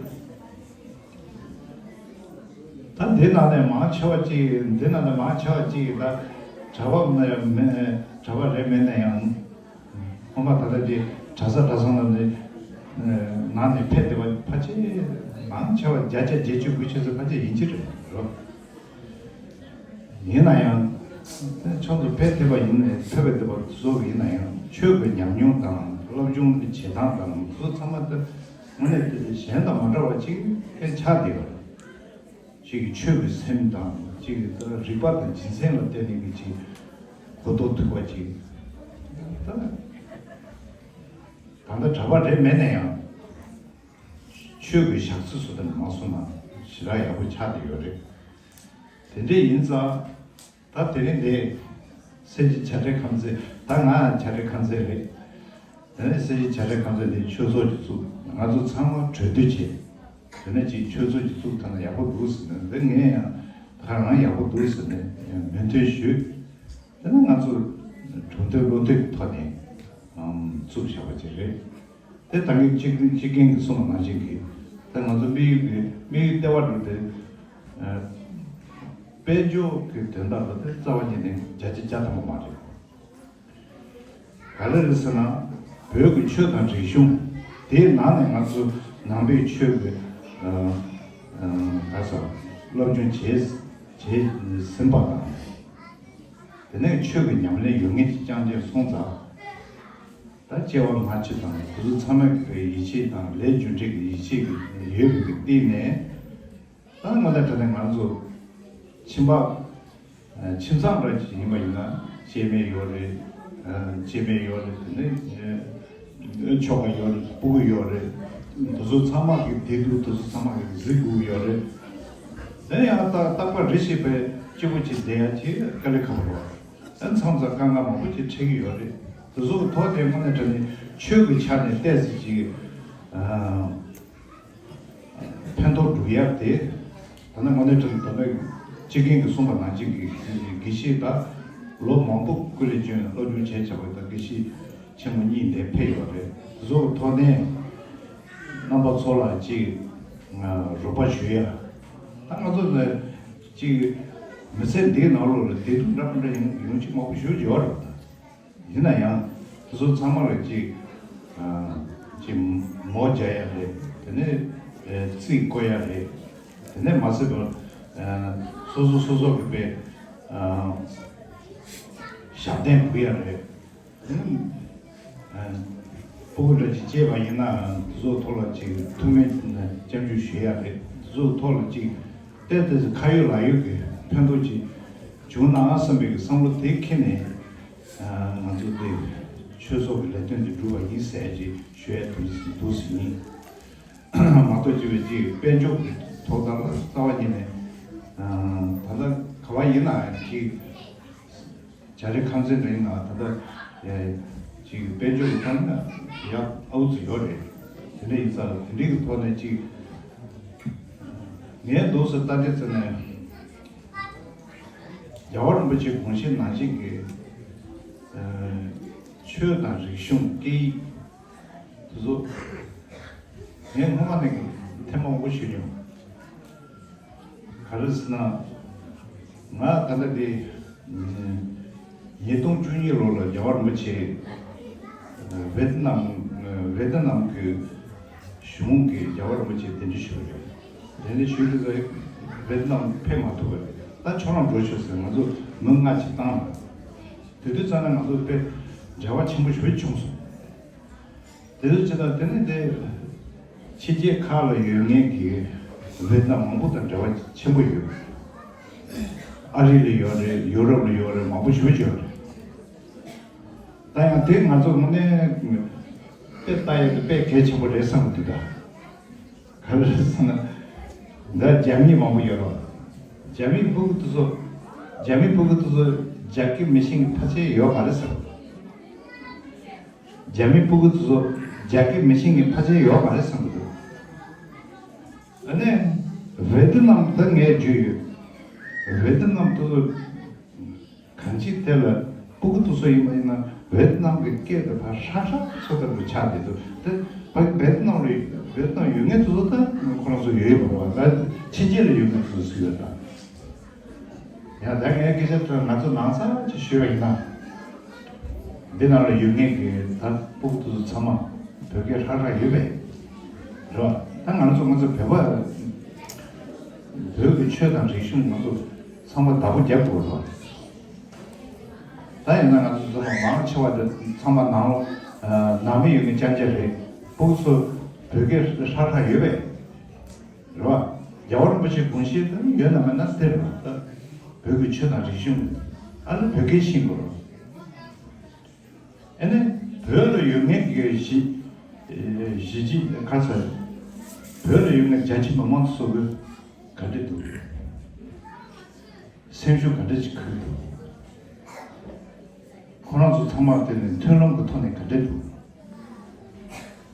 ད་འདི་ནང་ནས་མང་ཆེ་བ་ཅིག་འདི་ནང་ནས་མང་ཆེ་བ་ཅིག་ད་གྲྭ་པ་མེད་མེད། གྲྭ་པ་རེད་མེད་ན་ཡང་། ཁོ་མ་ད་ལྟ་དེ་གྲྭ་ས་གྲྭ་ཚང་ནང་ནས་ནང་ནས་ཕེབས་བསྡད་པ་ཕལ་ཆེར་མང་ཆེ་བ་བརྒྱ་ཆ་བརྒྱད་ཅུ་དགུ་བཅུ་ཙམ་ཕལ་ཆེར་ཡིན་གྱི་རེད་རོ། ཡིན་ན་ཡང་། ཕྱོགས་སུ་ཕེབས་ཐུབ་པ་ཡིན་ནའི་ཕེབས་པ་ཐུབ་པ་བཟོ་གི་ཡིན་ན་ཡང་། ཆོས་ཀྱི་ཉམས་མྱོང་དང་སློབ་སྦྱོང་གི་བྱེད་སྟངས་དང་དེ་ཚོ་ཚང་མ་ད་དངོས་གནས་དེ་གཞན་དང་མ་འདྲ་བ་ཅིག་ཕལ་ཆེར་ཆགས་བསྡད་པ་རེད། གཅིག་གི་ཆོས་ཀྱི་སེམས་དང་། གཅིག་གི་ད་རིག་པ་དང་སྦྱིན་སྲེག་ལ་བརྟེན་ནས་ཀྱི་ཅིག་གོ་རྟོགས་ཐུབ་པ་ཅིག་ད་ད་ལྟ་གྲྭ་པ་རེད་མེད་ན་ཡང་། ཆོས་ཀྱི་ཞག་རྩི་སུ་དང་མ་སོང་ན་ཞེ་དྲག་ཡག་པོ་ཆགས་བསྡད་ཡོད་རེད། དེ་འདྲ་ཡིན་ཙང་། ད་དེ་རིང་འདི་སེར་བྱེས་བྱ་བྲལ་ཁམས་ཚན། ད་ང་བྱ་བྲལ་ཁམས་ཚན་རེད། དེ་ནས་སེར་བྱེས་བྱ་བྲལ་ཁམས་ཚན་འདི་ཆོས་ཚོགས་ཀྱི་བཙུགས། ང་ཚོ་ཚང་མ་གྲོས་བསྡུར་བྱས། དེ་ནས་ཅིག་ཆོས་ཚོགས་ཀྱི་བཙུགས་ཐུབ་ན་ཡག་པོ་འདུག་ཟེར་ནས། འདི་ངས་ཡང་ད་ག་རང་ཡག་པོ་འདུག་ཟེར་ནས་མོས་མཐུན་ཞུས། དེ་ནས་ང་ཚོ་གྲོས་བསྡུར་བློ་འདོད་ཀྱི་ཐོག་ནས་ཨམ་བཙུགས་བཞག་པ་ཅིག་རེད། དེ་ད་གིན་སྤྱི་སྤྱི་རྒན་གྱིས་གསུངས་པ་ནང་བཞིན་གྱི། དེ་ང་ཚོ་དམིགས་ཡུལ་གྱི་དམིགས་ཡུལ་ལྟེ་བ་འགྲོ་དེ། ཨ། དཔལ་འབྱོར་གྱི་དོན་དག་ལ་དེ་རྩ་བ་ཉིད་ནས་བརྒྱ་ཆ་བརྒྱ་ཐམ་པ་མ་རེད། ག་རེ་རེད་ཟེར་ན། བོད་ཀྱི་ཆོས་དང་རིག་གཞུང་། དེའི་ནང་ནས་ང་ཚོ་ནང་པའི་ཆོས་ཀྱི་ཨ་ཨ་ག་ས་སློབ་སྦྱོང་བྱས་བྱས་ཟིན་པ་དང་། དེ་ནས་ཆོས་ཀྱི་ཉམས་ལེན་ཡོད་མཁན་ཅིག་རྐྱང་རྐྱང་སོང་ཙང་། ད་སྐྱེ་བ་སྔ་ཕྱི་དང་དེ་ཚོ་ཚང་མ་གི་ཡིད་ཆེས་དང་ལས་རྒྱུ་འབྲས་ཀྱི་ཡིད་ཆེས་ཀྱི་ཡོད་པའི་སྟེང་ནས། ད་དངོས་གནས་དྲང་གནས་ང་ཚོ་ཁྱིམ་པ། ཨ། ཁྱིམ་ཚང་འདྲ་ཅིག་ཡིན་པ་ཡིན་ན་སྐྱེ་དམན་ཡོད་རེད། ཨ། སྐྱེ་དམན་ཡོད་རེད། དེ་ནས་ཨ་ཆོག་པ་ཡོད་རེད། སྤུ་གུ་ཡོད་རེད། དེ་ཚོ་ཚང་མ་གི་བདེ་སྡུག་དེ་ཚོ་ཚང་མ་གི་གཟིགས་དགོས་ཀྱི་ཡོད་རེད། དེ་ཡང་ད་རྟག་པར་རེ་ཞིག་པའི་སྐྱིད་པོ་ཅིག་བསྡད་ཡ་ཅིག་དཀའ་ལས་ཁག་པོ་རེད། ཨ། མཚམས་མཚམས་དཀའ་ངལ་མང་པོ་ཅིག་འཕྲད་ཀྱི་ཡོད་རེད། དེ་ཚོ་གི་ཐོག་དེ་དངོས་གནས་དྲང་གནས་ཆོས་ཀྱི་ཆ་ནས་ཏོག་ཙམ་ཅིག་ཨ། ཕན་ཐོགས་འགྲོ་ཡག་དེ། ད་ནི་དངོས་གནས་དྲང་གནས་ད་ལྟ་སྤྱི་རྒན་གྱིས་གསུངས་པ་ནང་བཞིན་གྱི་དགེ་བཤེས་ད་ལོ་མང་པོ་སྐུ་ལས་བསྐྱོན་སློབ་སྦྱོང་བྱས་བྱས་པ་ད་དགེ་བཤེས་ཆེན་མོ་གཉིས་འདིར་ཕེབས་ཡོད་རེད། དེ་ཚོ་གི་ཐོག་ནས་རྣམ་པ་ཚོ་ལ་ཅིག་ང་རོགས་པ་ཞུ་ཡ། ད་ང་ཚོ་ནི་ཅིག་མི་ཚེ་འདིའི་ནང་ལོགས་ལ་བདེ་སྡུག་འདྲ་མི་འདྲ་ཡོང་ཡོང་ཅིག་མང་པོ་ཞེ་པོ་ཅིག་ཡོད་རེད་པ། ད། ཡིན་ན་ཡང་དེ་ཚོ་ཚང་མ་ལ་ཅིག་ཨ། ཅིག་མོ་རྒྱག་ཡ་རེད། དེ་ནས་ཨ་རྩིས་བཀོད་ཡ་རེད། དེ་ནས་མ་ཟད་པར་ཨ། སོ་སོ་སོ་སོ་གི་དཔེ་ཨ། ཞབས་བརྟན་དགོས་ཡ་རེད། དེ་ནས་ཨ། སྤུ་གུ་འདྲ་ཅིག་སྐྱེས་པ་ཡིན་ནའང་དེ་ཚོ་ཐོག་ལ་ཅིག་ཐུགས་སྨོན་སྐྱབས་འཇུག་ཞུ་ཡ་རེད། དེ་ཚོ་ཐོག་ལ་ཅིག་ཏོག་ཙམ་ཁ་ཡོད་ལག་ཡོད་ཀྱི་ཕན་ཐོགས་ཅིག་བྱུང་ན་བསམ་པའི་བསམ་བློ་དེ་འཁྱེར་ནས། ང་ཚོ་དེ་ཆོས་ཚོགས་ཀྱི་ལས་དོན་དེ་སྒྲུབ་པ་ཡིན་ཟེར་ཅིག་ཞུ་ཡ་དེ་འདུག་ཟེར་ཡིན། མ་གཏོགས་ཅིག་བས་ཅིག་དཔལ་འབྱོར་གྱི་ཐོག་ལྟར་རྩ་བ་ཉིད་ནས་ད་ལྟ་ག་བ་ཡིན་ན་ཅིག་བྱ་རིགས་ཁམས་ཚན་འདྲ་ཡིན་ན་ད་ལྟ་ཅིག་དཔལ་འབྱོར་གྱི་ཐོག་ནས་ཡག་ཨའུ་ཙི་ཡོད་རེད། དེ་འདྲ་ཡིན་ཙང་དེ་འདྲའི་གི་ཐོག་ནས་ཅིག་ངས་འདུག་སེ་ལྟ་འདི་ཚོ་ནས། རྒྱལ་བ་རིན་པོ་ཆེའི་དགོངས་གཞི་ནང་བཞིན་གྱི་ཨ། ཆོས་དང་རིག་གཞུང་སྐད་ཡིག་དེ་ཚོ་ངས་སྔོན་མ་ནས་ཀྱི་ཐེངས་མང་པོ་ཞུས་མྱོང་། ག་རེ་ཟེར་ན། ང་ད་ལྟ་འདི་ཉིས་སྟོང་བཅུ་གཉིས་ལོ་ལ་རྒྱལ་བ་རིན་པོ་ཆེ་ཝེ་ཏི་ནམ་ཝེ་ཏི་ནམ་གྱི་གཞུང་གིས་རྒྱལ་བ་རིན་པོ་ཆེ་གདན་འདྲེན་ཞུས་པ་རེད། གདན་འདྲེན་ཞུས་དུས་ཙང་ཝེ་ཏི་ནམ་ཕེབས་མ་ཐུབ་པ་རེད། ད་ཁྱོད་རང་འགྲོ་ཤོག་ཟེར་ང་ཚོ་མི་ལྔ་ཅིག་བཏང་། དེ་དུས་ཙམ་ན་ང་ཚོ་དཔེ་འབྲེལ་བ་ཆེན་པོ་ཞེ་པོ་བྱུང་སོང་། དེ་དུས་ཙམ་ན་དེ་ནས་དེ་ཕྱི་རྒྱལ་ཁག་ལ་ཡོད་མཁན་གྱི་ཝེ་ཏི་ནམ་མང་པོ་དང་འབྲེལ་བ་ཆེན་པོ་ཡོད། ཨ་རི་ལ་ཡོད་རེད། ཡུ་རོབ་ལ་ཡོད་རེད། མང་པོ་ཞེ་པོ་ཅིག་ཡོད་རེད། ད་ཡང་དེ་ང་ཚོ་དངོས་གནས་དཔེ་ལྟ་ཡག་གི་དཔེ་གལ་ཆེན་པོ་རེད་བསམ་གི་འདུག་ད། ག་རེ་རེད་ཟེར་ན། འདི་རྒྱ་མི་མང་པོ་ཡོད་རེད། རྒྱ་མིའི་སྤུ་གུ་དེ་ཚོ། རྒྱ་མིའི་སྤུ་གུ་དེ་ཚོ་རྒྱ་སྐད་མི་ཤེས་མཁན་ཕལ་ཆེར་ཡོད་མ་རེད་ཟེར། རྒྱ་མིའི་སྤུ་གུ་དེ་ཚོ་རྒྱ་སྐད་མི་ཤེས་མཁན་ཕལ་ཆེར་ཡོད་མ་རེད་བསམ་གི་འདུག་ཨ་ནི། ཝེ་ཏི་ནམ་ད་ངས་བརྗོད་ཡོད། ཝེ་ཏི་ནམ་དེ་ཚོ། གང་ཅི་དེ་ལ་སྤུ་གུ་དེ་ཚོ་ཡིན་པ་ཡིན་ན་ཝེ་ཏི་ནམ་གྱི་སྐད་དེ་ཕར་ཧྲག་ཧྲག་ཚོ་ལྟ་བུ་ཆགས་བསྡད་འདུག་དེ་ཝེ་ཏི་ནམ་ལ་ཝེ་ཏི་ནམ་ཡོད་མཁན་དེ་ཚོ་ད་ཁོ་རང་ཚོ་ཡོད་ཡོད་པ་རེད་བ། ད་ཕྱི་རྒྱལ་ལ་ཡོད་མཁན་དེ་ཚོ་ཟེར་ཡོད་ད། ཡང་ད་ངས་སྐད་ཆ་དྲིས། ང་ཚོ་ནང་ཚང་ཅིག་ཞུས་པ་ཡིན་ན། འདི་ནང་ལ་ཡོད་མཁན་གྱི་ད་སྤུ་གུ་དེ་ཚོ་ཚང་མ་བོད་སྐད་ཧྲག་ཧྲག་ཡོད་པས། རེད་བ། ད་ང་ཚོ་ང་ཚོ་བོད་པ། བོད་ཀྱི་ཆོས་དང་རིག་གཞུང་ང་ཚོ་ཚང་མ་བདག་པོ་རྒྱབ་དགོས་རེད་བ། ད་ཡིན་ན་ང་ཚོ་ཚང་མ་མང་ཆེ་བ་དེ་ཚང་མ་ནང་ལོགས་ནང་མི་ཡོད་མཁན་རྐྱང་རྐྱང་རེད། སྤུ་གུ་ཚོ་བོད་སྐད་ཧྲག་ཧྲག་ཡོད་པས། རེད་བ། རྒྱལ་བ་རིན་པོ་ཆེའི་དགོངས་གཞི་དེ་ཡོད་ན་མེད་ན་དེ་རེད་བ། ད་བོད་ཀྱི་ཆོས་དང་རིག་གཞུང་། ཨ་ནི་བོད་སྐད་ཤེས་དགོས་རེད། ཨ་ནི་བོད་ལ་ཡོད་མཁན་གྱི་གཞི་གཞི་གཅིག་ཁ་ཚ། བོད་ལ་ཡོད་མཁན་རྒྱ་ཆེ་མི་མང་ཚོ་གི་ག་འདྲ་འདུག་སེམས་ཤུགས་ག་འདྲ་ཅིག་འཁུར་འདུག་ཁོ་རང་ཚོ་ཚང་མ་དེ་ནི་མཐུན་ལམ་གྱི་ཐོག་ནས་ག་འདྲ་འདུག་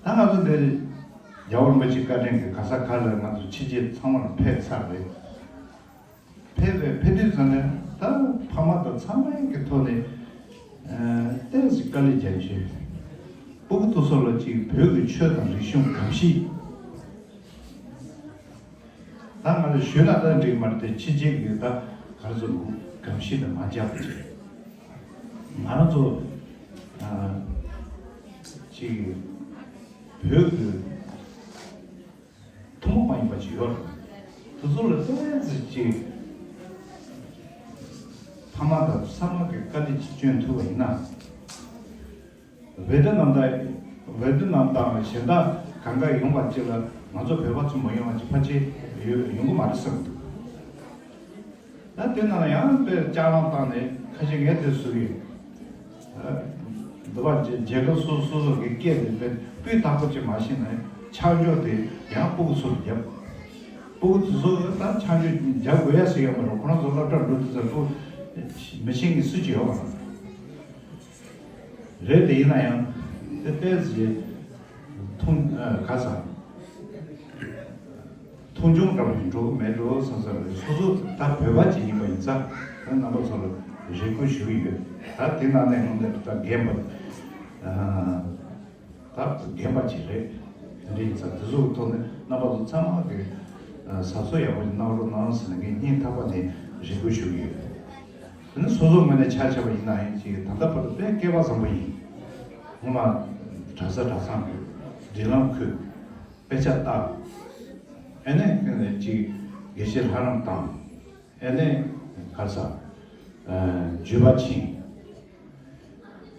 ད་ང་ཚོ་འདི་རྒྱལ་བ་རིན་པོ་ཆེ་བཀའ་དྲིན་གྱིས་ག་ས་ག་ལ་ང་ཚོ་ཕྱི་རྒྱལ་ཚང་མར་ཕེབས་ཚར་རེད། ཕེབས་པའི་ཕེབས་དུས་ཙམ་ནས་ད་ཕ་མ་དང་ཚང་མའི་གི་ཐོག་ནས་ཨ་ཏོག་ཙམ་དཀའ་ལས་རྒྱག་རྒྱུ། སྤུ་གུ་དེ་ཚོ་ལ་ཅིག་བོད་ཀྱི་ཆོས་དང་རིག་གཞུང་གོམས་གཤིས། ད་ང་ཚོས་ཞུས་ན་ད་འགྲིག་མ་རེད་དེ། ཕྱི་རྒྱལ་གྱི་ད་ག་རེ་ཟེར་དགོས། གོམས་གཤིས་དེ་མ་འཇགས་པ་བྱས། ང་རང་ཚོ་ཨ་ཅིག་བོད་ཀྱི་ཐུན་མོང་མ་ཡིན་པ་ཅིག་ཡོད་རེད། དེ་ཚོ་ལ་ཏོག་ཙམ་ཅིག་ཕ་མ་དང་ཚང་མ་གིས་བཀའ་དྲིན་ཅིག་བསྐྱོན་ཐུབ་པ་ཡིན་ན། ཝེ་ཏི་ནམ་དང་ཝེ་ཏི་ནམ་དང་གཞན་དག་གང་ག་ཡོང་བ་ཅིག་ལ་ང་ཚོ་བོད་པ་ཚོ་མ་ཡོང་བ་ཅིག་ཕལ་ཆེར་ཡོང་ཡོང་གི་མ་རེད་བསམ་འདུག་ད་དེ་ནང་ཡང་དཔེ་ལྕགས་ལམ་བཏང་ནས་ཁ་ཤས་ངས་དེ་བཟོས་ཡོད། འདི་བ་རྒྱལ་ཁབ་སོ་སོ་སོ་གི་སྐད་དེ་དཔེ་སྤུས་དག་པོ་ཅིག་མ་ཤེས་ན་ཆ་འཇོག་དེ་ཡང་སྤུ་གུ་ཚོར་བརྒྱབ། སྤུ་གུ་ཚོ་ཚོ་ད་ཆ་འཇོག་རྒྱག་དགོས་ཡ་ཟེར་ཡོད་མ་རེད། ཁོ་རང་ཚོ་སློབ་གྲྭ་འགྲོ་དུས་ཙམ་སྤུ་མི་ཤེས་མཁན་སུ་ཅིག་ཡོད་པ་རེད། དེ་ཡིན་ན་ཡང་དེ་ཏོག་ཙམ་མཐོང་ག་ས། མཐོང་ཆུང་འདྲ་བོ་ཞིག་འགྲོ་གི་མེད་འགྲོ་བསམ་བསམ་རེད། སོ་སོ་ད་བོད་པ་ཅིག་ཡིན་པ་ཡིན་ཙང་ད་རྣམ་པ་ཚོ་ལ་རེ་སྐུལ་ཞུ་གི་ཡོད། ད་དེ་ནང་ནས་ངོ་མ་ད་རྒན་པ་ད་རྒན་པ་ཅིག་རེད། དེ་འདྲ་ཡིན་ཙང་དེ་ཚོ་གི་ཐོག་ནས་རྣམ་པ་ཚོ་ཚང་མ་གི་གཟབ་གཟབ་ཡག་པོ་ཞིག་གནང་རོགས་གནང་ཟེར་ནས་ངས་སྙིང་ཐག་པ་ནས་རེ་སྐུལ་ཞུ་གི་ཡོད། དེ་ནི་སོ་སོའི་ངོས་ནས་ཆ་བཞག་པ་ཡིན་ན་ཡང་ཅིག་ད་ལྟ་བར་དུ་དཔེ་སྐལ་པ་བཟང་པོ་ཡིན། སྔོན་མ་གྲྭ་ས་གྲྭ་ཚང་གི་སྒྲིག་ལམ་ཁུལ། དཔེ་ཆ་ལྟ། ཨ་ནི་ཅིག་དགེ་བཤེས་ལྷ་རམས་བཏང་། ཨ་ནི་ག་རེ་ཟ། ཨ་འགྱོད་པ་ཕྱིན།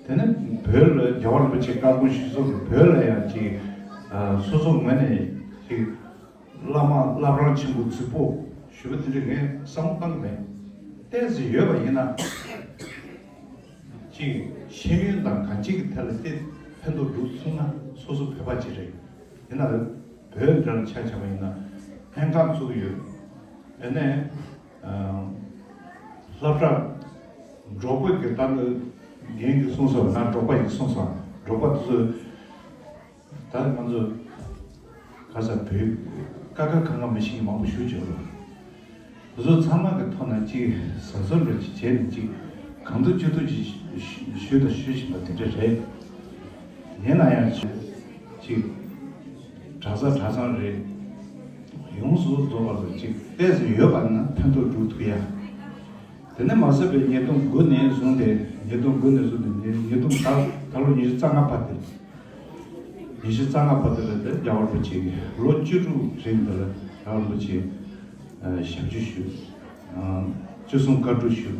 དེ་ནི་བོད་ལ་རྒྱལ་བ་རིན་པོ་ཆེ་བཀའ་དགོངས་གཞིར་བཟུང་གིས་བོད་ལ་ཡང་ཅིག་ཨ་སོ་སོ་ངོས་ནས་ཅིག་བླ་མ་བླ་བྲང་ཆེན་པོ་རྫིག་པོ་ཞུ་བ་དེ་འདྲ་ངས་བསམ་བློ་བཏང་གི་མེད། ཏོག་ཙམ་ཡོད་པ་ཡིན་ན། གཅིག་ཤེས་ཡོན་དང་གང་ཅིའི་ཐད་ལ་དེ་ཕན་ཐོགས་འགྲོ་སོང་ན་སོ་སོ་བོད་པ་ཅིག་རེད། ཡིན་ན་བོད་འདྲ་ལ་ཆ་བཞག་པ་ཡིན་ན་ལྷན་ཁང་བཙུགས་ཡོད། དེ་ནས་ཨ་སློབ་གྲྭ་འབྲོག་པ་གི་ད་ནི་རྒན་གྱིས་གསུངས་སོང་། ང་འབྲོག་པ་ཡིན་གསུངས་སོང་། འབྲོག་པ་དེ་ཚོས། ད་ང་ཚོ་ག་ས་བོད་ཀ་ཁ་གང་ག་མི་ཤེས་མཁན་མང་པོ་ཞེ་པོ་ཅིག་ཡོད་རེད། དེ་ཚོ་ཚང་མ་གི་ཐོག་ནས་ཅིག་ཟ་ཟོ་འདྲ་ཅིག་བྱས་ནས་ཅིག་གང་ཐུབ་ཅི་ཐུབ་ཅིག་ཞུ་དང་ཞུ་བཞིན་པ་དེ་འདྲ་རེད། ཡིན་ན་ཡང་ཅིག་གྲྭ་ས་གྲྭ་ཚང་རེད། ཡོངས་སུ་རྫོགས་པ་ལ་ཅིག་ཏོག་ཙམ་ཡོད་པ་ན་ཕན་ཐོགས་འགྲོ་ཐུབ་ཡ། དེ་ནས་མ་ཟད་པའི་ཉིས་སྟོང་དགུ་ནས་བཟུང་སྟེ། ཉིས་སྟོང་དགུ་ནས་བཟུང་སྟེ་ཉིས་ཉིས་སྟོང་ད་ད་ལོ་ཉི་ཤུ་རྩ་ལྔ་བར་དུ། ཉི་ཤུ་རྩ་ལྔ་བར་དུ་ལ་དེ་རྒྱལ་བ་རིན་པོ་ཆེ་གིས་ལོ་བཅུ་དྲུག་རིང་དེ་ལ་རྒྱལ་བ་རིན་པོ་ཆེ་ཨ་ཞབས་ཕྱི་ཞུས། ཨ་བཅུ་གསུམ་བཀའ་དྲུང་ཞུས།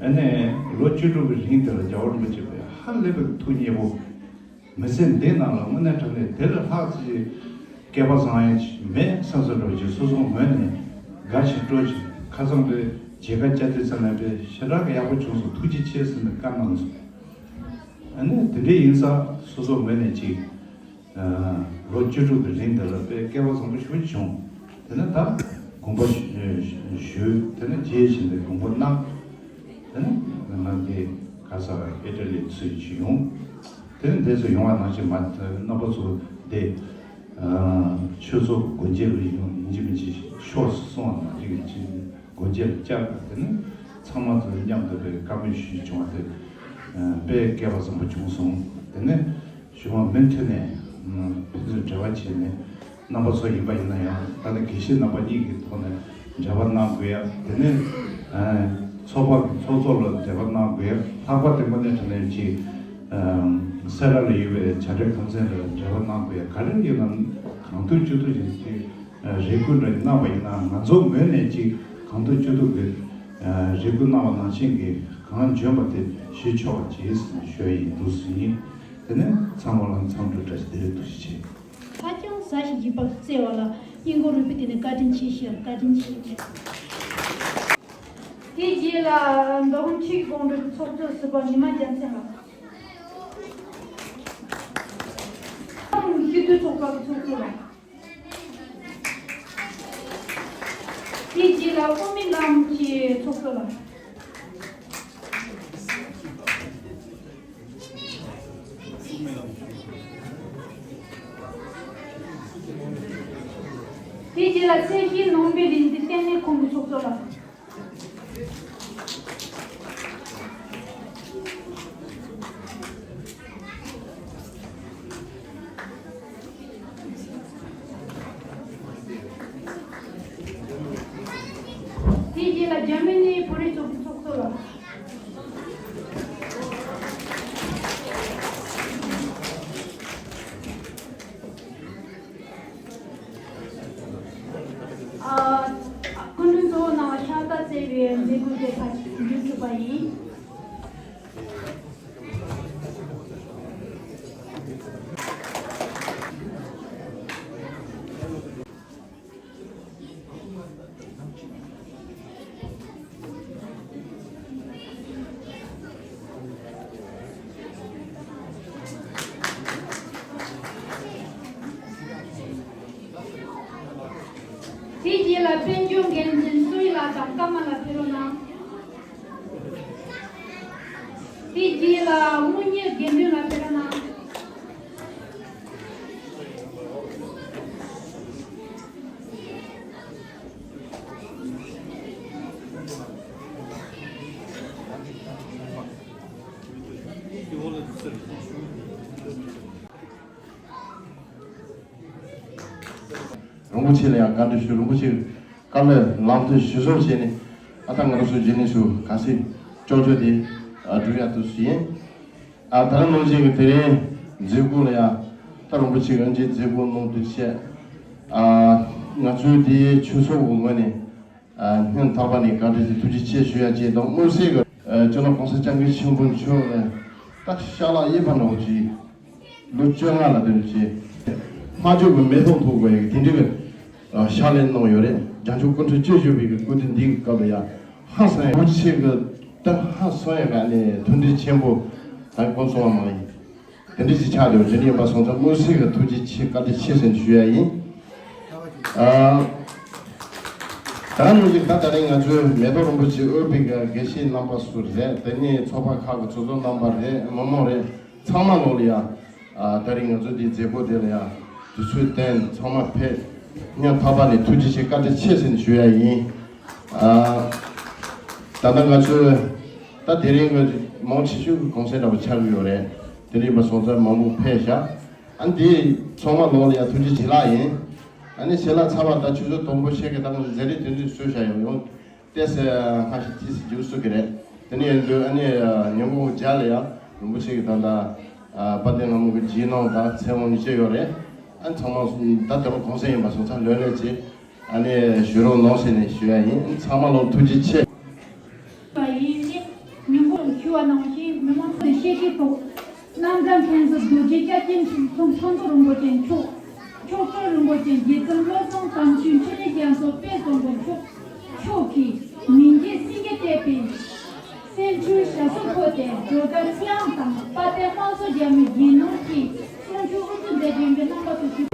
ཨ་ནས་ལོ་བཅུ་དྲུག་གི་རིང་དེ་ལ་རྒྱལ་བ་རིན་པོ་ཆེ་ཧ་ལས་པའི་ཐུགས་མཉེས་པོ། མི་ཚེ་འདི་ནང་ལ་དངོས་གནས་དྲང་གནས་དེ་ལས་ལྷག་ཅིག་སྐལ་པ་བཟང་ཡ་ཅིག་མེད་བསམ་བསམ་འདྲ་བོ་ཅིག་སོ་སོ་ངོས་ནས་དགའ་ཞིང་སྤྲོ་ཞིང་། ཁ་སང་དེ་མཇལ་ཁ་བཅར་དུས་ཙམ་ནས་དཔེ་ཞེ་དྲག་གི་ཡག་པོ་བྱུང་སོང་། ཐུགས་རྗེ་ཆེ་ཟེར་ནས་བཀའ་གནང་སོང་། ཨ་ནི་དེ་འདྲ་ཡིན་ཙང་སོ་སོ་ངོས་ནས་ཅིག་ཨ་ལོ་བཅུ་དྲུག་གི་རིང་དེ་ལ་དཔེ་སྐལ་བ་བཟང་པོ་ཞེ་པོ་ཅིག་བྱུང་། དེ་ནས་ད་དགོངས་པ་ཞུ་ཞུས། དེ་ནས་རྗེས་བཞིན་དུ་དགོངས་པ་གནང་། དེ་ནས་ང་འདི་ག་ས་ཨི་ཊ་ལི་ཚུར་ཅིག་ཡོང་། དེ་ནས་འདི་ཚོ་ཡོང་བ་ནང་བཞིན་མ་རྣམ་པ་ཚོ་འདི་ཨ་ཆོས་ཚོགས་སྒོ་འབྱེད་ལ་ཡོང་། ཡིན་གཅིག་མིན་གཅིག་ཤོག་སོང་བ་ནང་བཞིན་གྱི་སྒོ་འབྱེད་ལ་བཅར་དང་། དེ་ནས་ཚང་མ་ཚོ་མཉམ་དུ་དཔེ་བཀའ་མོལ་ཞུས་བྱུང་བ་དེ་ཨ་དཔེ་སྐལ་བ་བཟང་པོ་བྱུང་སོང་། དེ་ནས་གཞུང་མ་མུ་མཐུད་ནས་ཨ་ཕན་ཚུན་འབྲེལ་བ་བྱས་ནས། རྣམ་པ་ཚོ་ཡིན་པ་ཡིན་ན་ཡང་ད་ནི་དགེ་བཤེས་རྣམ་པ་གཉིས་ཀྱི་ཐོག་ནས་འབྲེལ་བ་གནང་དགོས་ཡ། དེ་ནས་ཨ་ཚོགས་པ་གི་ཚོགས་གཙོ་ལ་འབྲེལ་བ་གནང་དགོས་ཡ། ལྷག་པར་དུ་དངོས་གནས་དྲང་གནས་ཀྱི་ཨ་སེ་ར་ལ་ཡོད་པའི་བྱ་བྲལ་ཁམས་ཚན་ལ་འབྲེལ་བ་གནང་དགོས་ཡ། ག་རེ་ཡིན་ནའང་གང་ཐུབ་ཅི་ཐུབ་ཀྱི་ཅིག་ཨ་རེ་སྐུལ་འདྲ་གནང་བ་ཡིན་ན། ང་ཚོ་ངོས་ནས་ཅིག་གང་ཐུབ་ཅི་ཐུབ་ཀྱི་ཨ་རེ་སྐུལ་གནང་བ་ནང་བཞིན་གྱི་གང་འཇོན་པ་དེ་ཞུས་ཆོག་པ་བྱེད་ཟེར་ནས་ཞུ་ཡ་ཡིན། འདུག་སེ་ཡིན། དེ་ནས་ཚང་མ་ལ་འཚམས་འདྲི་བཀྲ་ཤིས་བདེ་ལེགས། ཐུགས་རྗེ་ཆེ། ཧ་ཅང་ཟ་ཞིང་ཡིད་པ་བརྩེ་བ་ལ་སྙིང་ཁོང་རུས་པའི་གཏིང་ནས་བཀའ་དྲིན་ཆེ་ཞུ། བཀའ་དྲིན་ཆེ། དེའི་རྗེས་ལ་མདོ་ཁམས་ཆོས་ཀྱི་དགོངས་དྲོ་གི་ཚོགས་གཙོ་ཟུར་པ་ཉི་མ་རྒྱལ་མཚན་ལགས། སྤྱི་འཐུས་ཚོགས་པ་གི་ཚོགས་གཙོ་ལགས། ལ་དབུ་མའི་ལམ་གྱི་ཚོགས་གཙོ་ལགས། དེའི་རྗེས་ལ་སེར་བྱེས་ནང་པའི་རིག་འཛིན་ལྟེ་གནས་ཁང་གི་ཚོགས་གཙོ་ལགས། དེའི་རྗེས་ལ་འཇར་མ་ནིའི་བོད་རིགས་ཚོགས་པའི་ཚོགས་གཙོ་ལགས། ཨ། སྐུ་མགྲོན་གཙོ་བོ་གནང་བ་ཕྱག་རྟགས་བསྩལ་བའི་མཛད་སྒོ་དེ་ཕར་མཇུག་གྲུབ་པ་ཡིན། དེའི་རྗེས་ལ་དཔལ་འབྱོར་འགན་འཛིན་སུའི་ལགས་དང་ཀརྨ་ལགས་ཕེབས་རོགས་གནང་། དེའི་རྗེས་ལ་དངུལ་གཉེར་དགེ་འདུན་ལགས་ཕེབས་རོགས་གནང་། རིན་པོ་ཆེ་ལ་ཡང་བཀའ་འདྲི་ཞུ། རིན་པོ་ཆེ་བཀའ་སློབ་ལམ་སྟོན་གཞིར་བཟུང་བྱས་ནས་ཨ་ད་ང་རང་ཚོ་རྗེས་ནས་སུ་ག་སྲིད་ཅོག་ཅོག་དེ་སྒྲུབ་ཡག་ཏུ་ཞུ་ཡིན། ཨ་ད་ནང་བཞིན་གྱི་དེ་རིང་མཛད་སྒོ་ལ་ཡང་ད་རིན་པོ་ཆེ་ཨ་ནི་མཛད་སྒོ་གནང་འདུག་བྱས། ཨ་ང་ཚོའི་དེའི་ཆོས་ཚོགས་ཀྱི་ངོས་ནས་ཨ་སྙིང་ཐག་པ་ནས་བཀའ་དྲིན་ཆེ་ཐུགས་རྗེ་ཆེ་ཞུ་ཡ་བཅས་དང་། དམིགས་བསལ་གྱི་ཨ་སྤྱི་ནོར་༸གོང་ས་༸སྐྱབས་མགོན་ཆེན་པོ་མཆོག་ལ་ད་ཤ་ལག་གཡས་པ་འདྲ་བོ་ཅིག་ལོ་བཅོ་ལྔ་ལ་དེ་འདྲ་བྱས། སྨྲ་བརྗོད་ཀྱི་མེ་ཏོག་འཐོར་དགོས་ཡ་གི་དེ་འདྲའི་གི་ཨ་ཕྱག་ལས་གནང་ཡོད་རེད། རྒྱལ་མཆོག་སྐུ་ཕྲེང་བཅུ་བཞི་པའི་གི་སྐུ་དུས་འདིའི་སྐབས་ལ་ཡ་ཧང་སང་ཡ་རིན་པོ་ཆེ་གི་ད་ཧང་སང་ཡ་ག་ནས་མཐུན་སྒྲིལ་ཆེན་པོ་ད་དཀོན་སོང་བ་མ་ཡིན། དེ་འདྲ་ཞིག་ཆགས་འདུག་དེ་འདྲ་ཡིན་པ་སོང་ཙང་དམིགས་བསལ་གྱི་ཐུགས་རྗེ་ཆེ་བཀའ་དྲིན་ཆེ་ཟེར་ཞུ་ཡ་ཡིན། ཨ། ད་ནང་བཞིན་ད་ད་རིང་ང་ཚོའི་མེ་ཏོག་རིན་པོ་ཆེ་དབུས་པའི་དགེ་བཤེས་རྣམ་པ་ཚོ་རེད། དེ་ནས་ཚོགས་པ་ཁག་གི་ཚོགས་གཙོ་རྣམ་པ་རེད། མི་མང་རེད། ཚང་མ་ལོག་ལ་ཡ། ཨ། ད་རིང་ང་ཚོ་འདིའི་མཛད་སྒོ་དེ་ལ་ཡ་དུས་ཚོད་བཏོན། ཚང་མ་ཕེབས། སྙིང་ཐག་པ་ནས་ཐུགས་རྗེ་ཆེ་བཀའ་དྲིན་ཆེ་ཟེར་ཞུ་ཡ་ཡིན། ཨ། ད་ལྟ་ང་ཚོས་ད་དེ་རིང་གི་མང་ཆེ་ཤོས་ཀྱི་གུང་སེང་འདྲ་པོ་ཆགས་ཀྱི་ཡོད་རེད། དེ་རིང་མ་སོང་ཙང་མང་པོ་ཕེབས་ཤག་ཨ་འདི་ཚང་མ་ལོག་ལ་ཡ་ཐུགས་རྗེ་ཆེ་ལགས་ཡིན། ཨ་ནི་ཞལ་ལག་ཚར་བ་ད་ཆུ་ཚོད་དང་པོ་ཕྱེད་ཀའི་ད་ང་མཛད་རིམ་དེ་འདྲ་བཟོས་བཞག་ཡོད། ཡང་ཏོག་ཙམ་སྔ་ཕྱི་ཏོག་ཙམ་མཇུག་སུ་གི་རེད། དེ་ནས་ཡིན་དུས་ཨ་ནི་ཉིན་གུང་བརྒྱ་ལ་ཡ་རིན་པོ་ཆེ་གི་ད་ལྟ་དཔལ་ལྡན་ལྷ་མོ་གི་རྗེས་གནང་དང་ཚེ་དབང་ཉིན་བྱེད་ཡོད་རེད། ཨ་ཚང་མ་ད་དེ་རིང་གུང་སེང་ཡིན་པ་སོང་ཙང་ལོན་ལོན་བྱེད། ཨ་ནི་ཞུ་རོགས་གནང་ཟེར་ནས་ཞུ་ཡ་ཡིན། ཚང་མ་ལ་ཐུགས་རྗེ་ཆེ། པ་ཡིན་ཏེ། ཉིན་གུང་ཞུ་བ་ནང་བཞིན་མི་མང་ཚོས་བཤད་ཀྱི་ཐོག་རྣམ་གྲངས་མཁན་ཟུར་རྡོ་རྗེ་སྐྱབས་རྗེ་ཁྲི་སྲོང་ལྷུན་པོ་རིན་པོ་ཆེ་མཆོག་མཆོག་སྤྲུལ་རིན་པོ་ཆེ་རྗེ་བཙུན་བློ་བཟང་དམ་ཆོས་འཕྲིན་ལས་རྒྱ་མཚོ་དཔལ་བཟང་པོ་མཆོག་མཆོག་གིས་མི་འགྱུར་སེང་གེ་བཏེགས་པའི་སེང་ཆུང་ཞྭ་སོར་འཁོར་ཏེ་ཇོ་བདག་ཚེ་དབང་དང་དཔལ་ལྡན་དམག་ཟོར་རྒྱལ་མོའི་དགེ་སློང་གི་གསུང་ཆོས་དབུ་འཛུགས་མཛད་རྒྱུ་ཡིན་པའི་རྣམ་པ་ཚོ་ཞུ།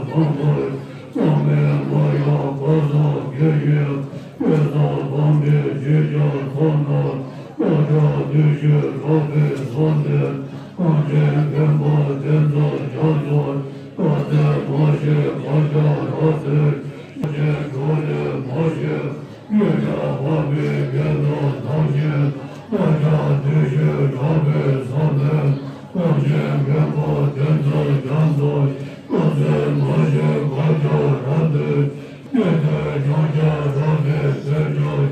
ཚོགས་འཁོར་གཙང་མའི་མ་ཡང་གོ་ས་དགེ་བཤེས་དཔལ་བཟང་དཔལ་འབྲི་ཆོས་རྒྱལ་ཚོགས་རྣམས་བློ་ཕྱག་བདུད་བཞི་གྲགས་པའི་ས་འདིར། གངས་ཅན་མཁན་པོ་བསྟན་འཛིན་རྒྱ་མཚོ་སྐུ་ཚེ་མ་ཤི་བར་ཆད་རབ་སེལ། ཤ་ཆེན་འབྲོག་ལས་མ་ཤི་མི་ཡ་བ་མི་རྒྱལ་ལོ་ཐང་ཆེན་བློ་ཕྱག་བདུད་བཞི་གྲགས་པའི་ས་འདིར། གངས་ཅན་མཁན་པོ་བསྟན་འཛིན་རྒྱ་མཚོ་སྐུ་ཚེ་མ་ཤི་བར་ཆད་རབ་སེལ། གནས་དེར་ཕྱག་རྒྱ་རབ་སྤེལ་མཛད་ཕྱག་རྣལ་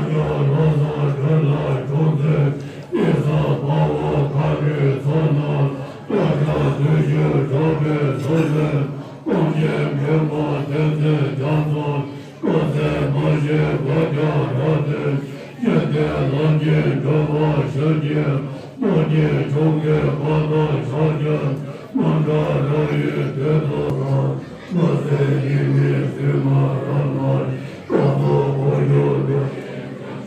འབྱོར་བློ་བཟང་གྲུབ་ལ་ཕྱག་འཚལ། གནས་ས་དཔའ་བོ་མཁའ་འགྲོའི་ཚོགས་རྣམས་བློ་ཕྱག་བདུད་བཞི་གྲགས་པའི་ཚོགས་ལས། གངས་ཅན་མཁན་པོ་བསྟན་འཛིན་རྒྱ་མཚོ་སྐུ་ཚེ་མ་ཤི་བར་ཆད་རབ་སེལ། ཞི་བདེ་ལམ་གྱི་འགྲོ་བ་གཞན་གྱི་རྣམ་རྒྱལ་ཕྱོགས་ཀྱི་དཔའ་རྟགས་ཕྱག་རྒྱ་རྣམ་གྲངས་རབ་ཡོད་དོན་དུ་ལ། མ་ཟད་ཡིད་མི་བསྲུན་མ་རབ་སྨྲ་སྐབས་སུ་འཁོར་སྒྱུར་འགྲོ།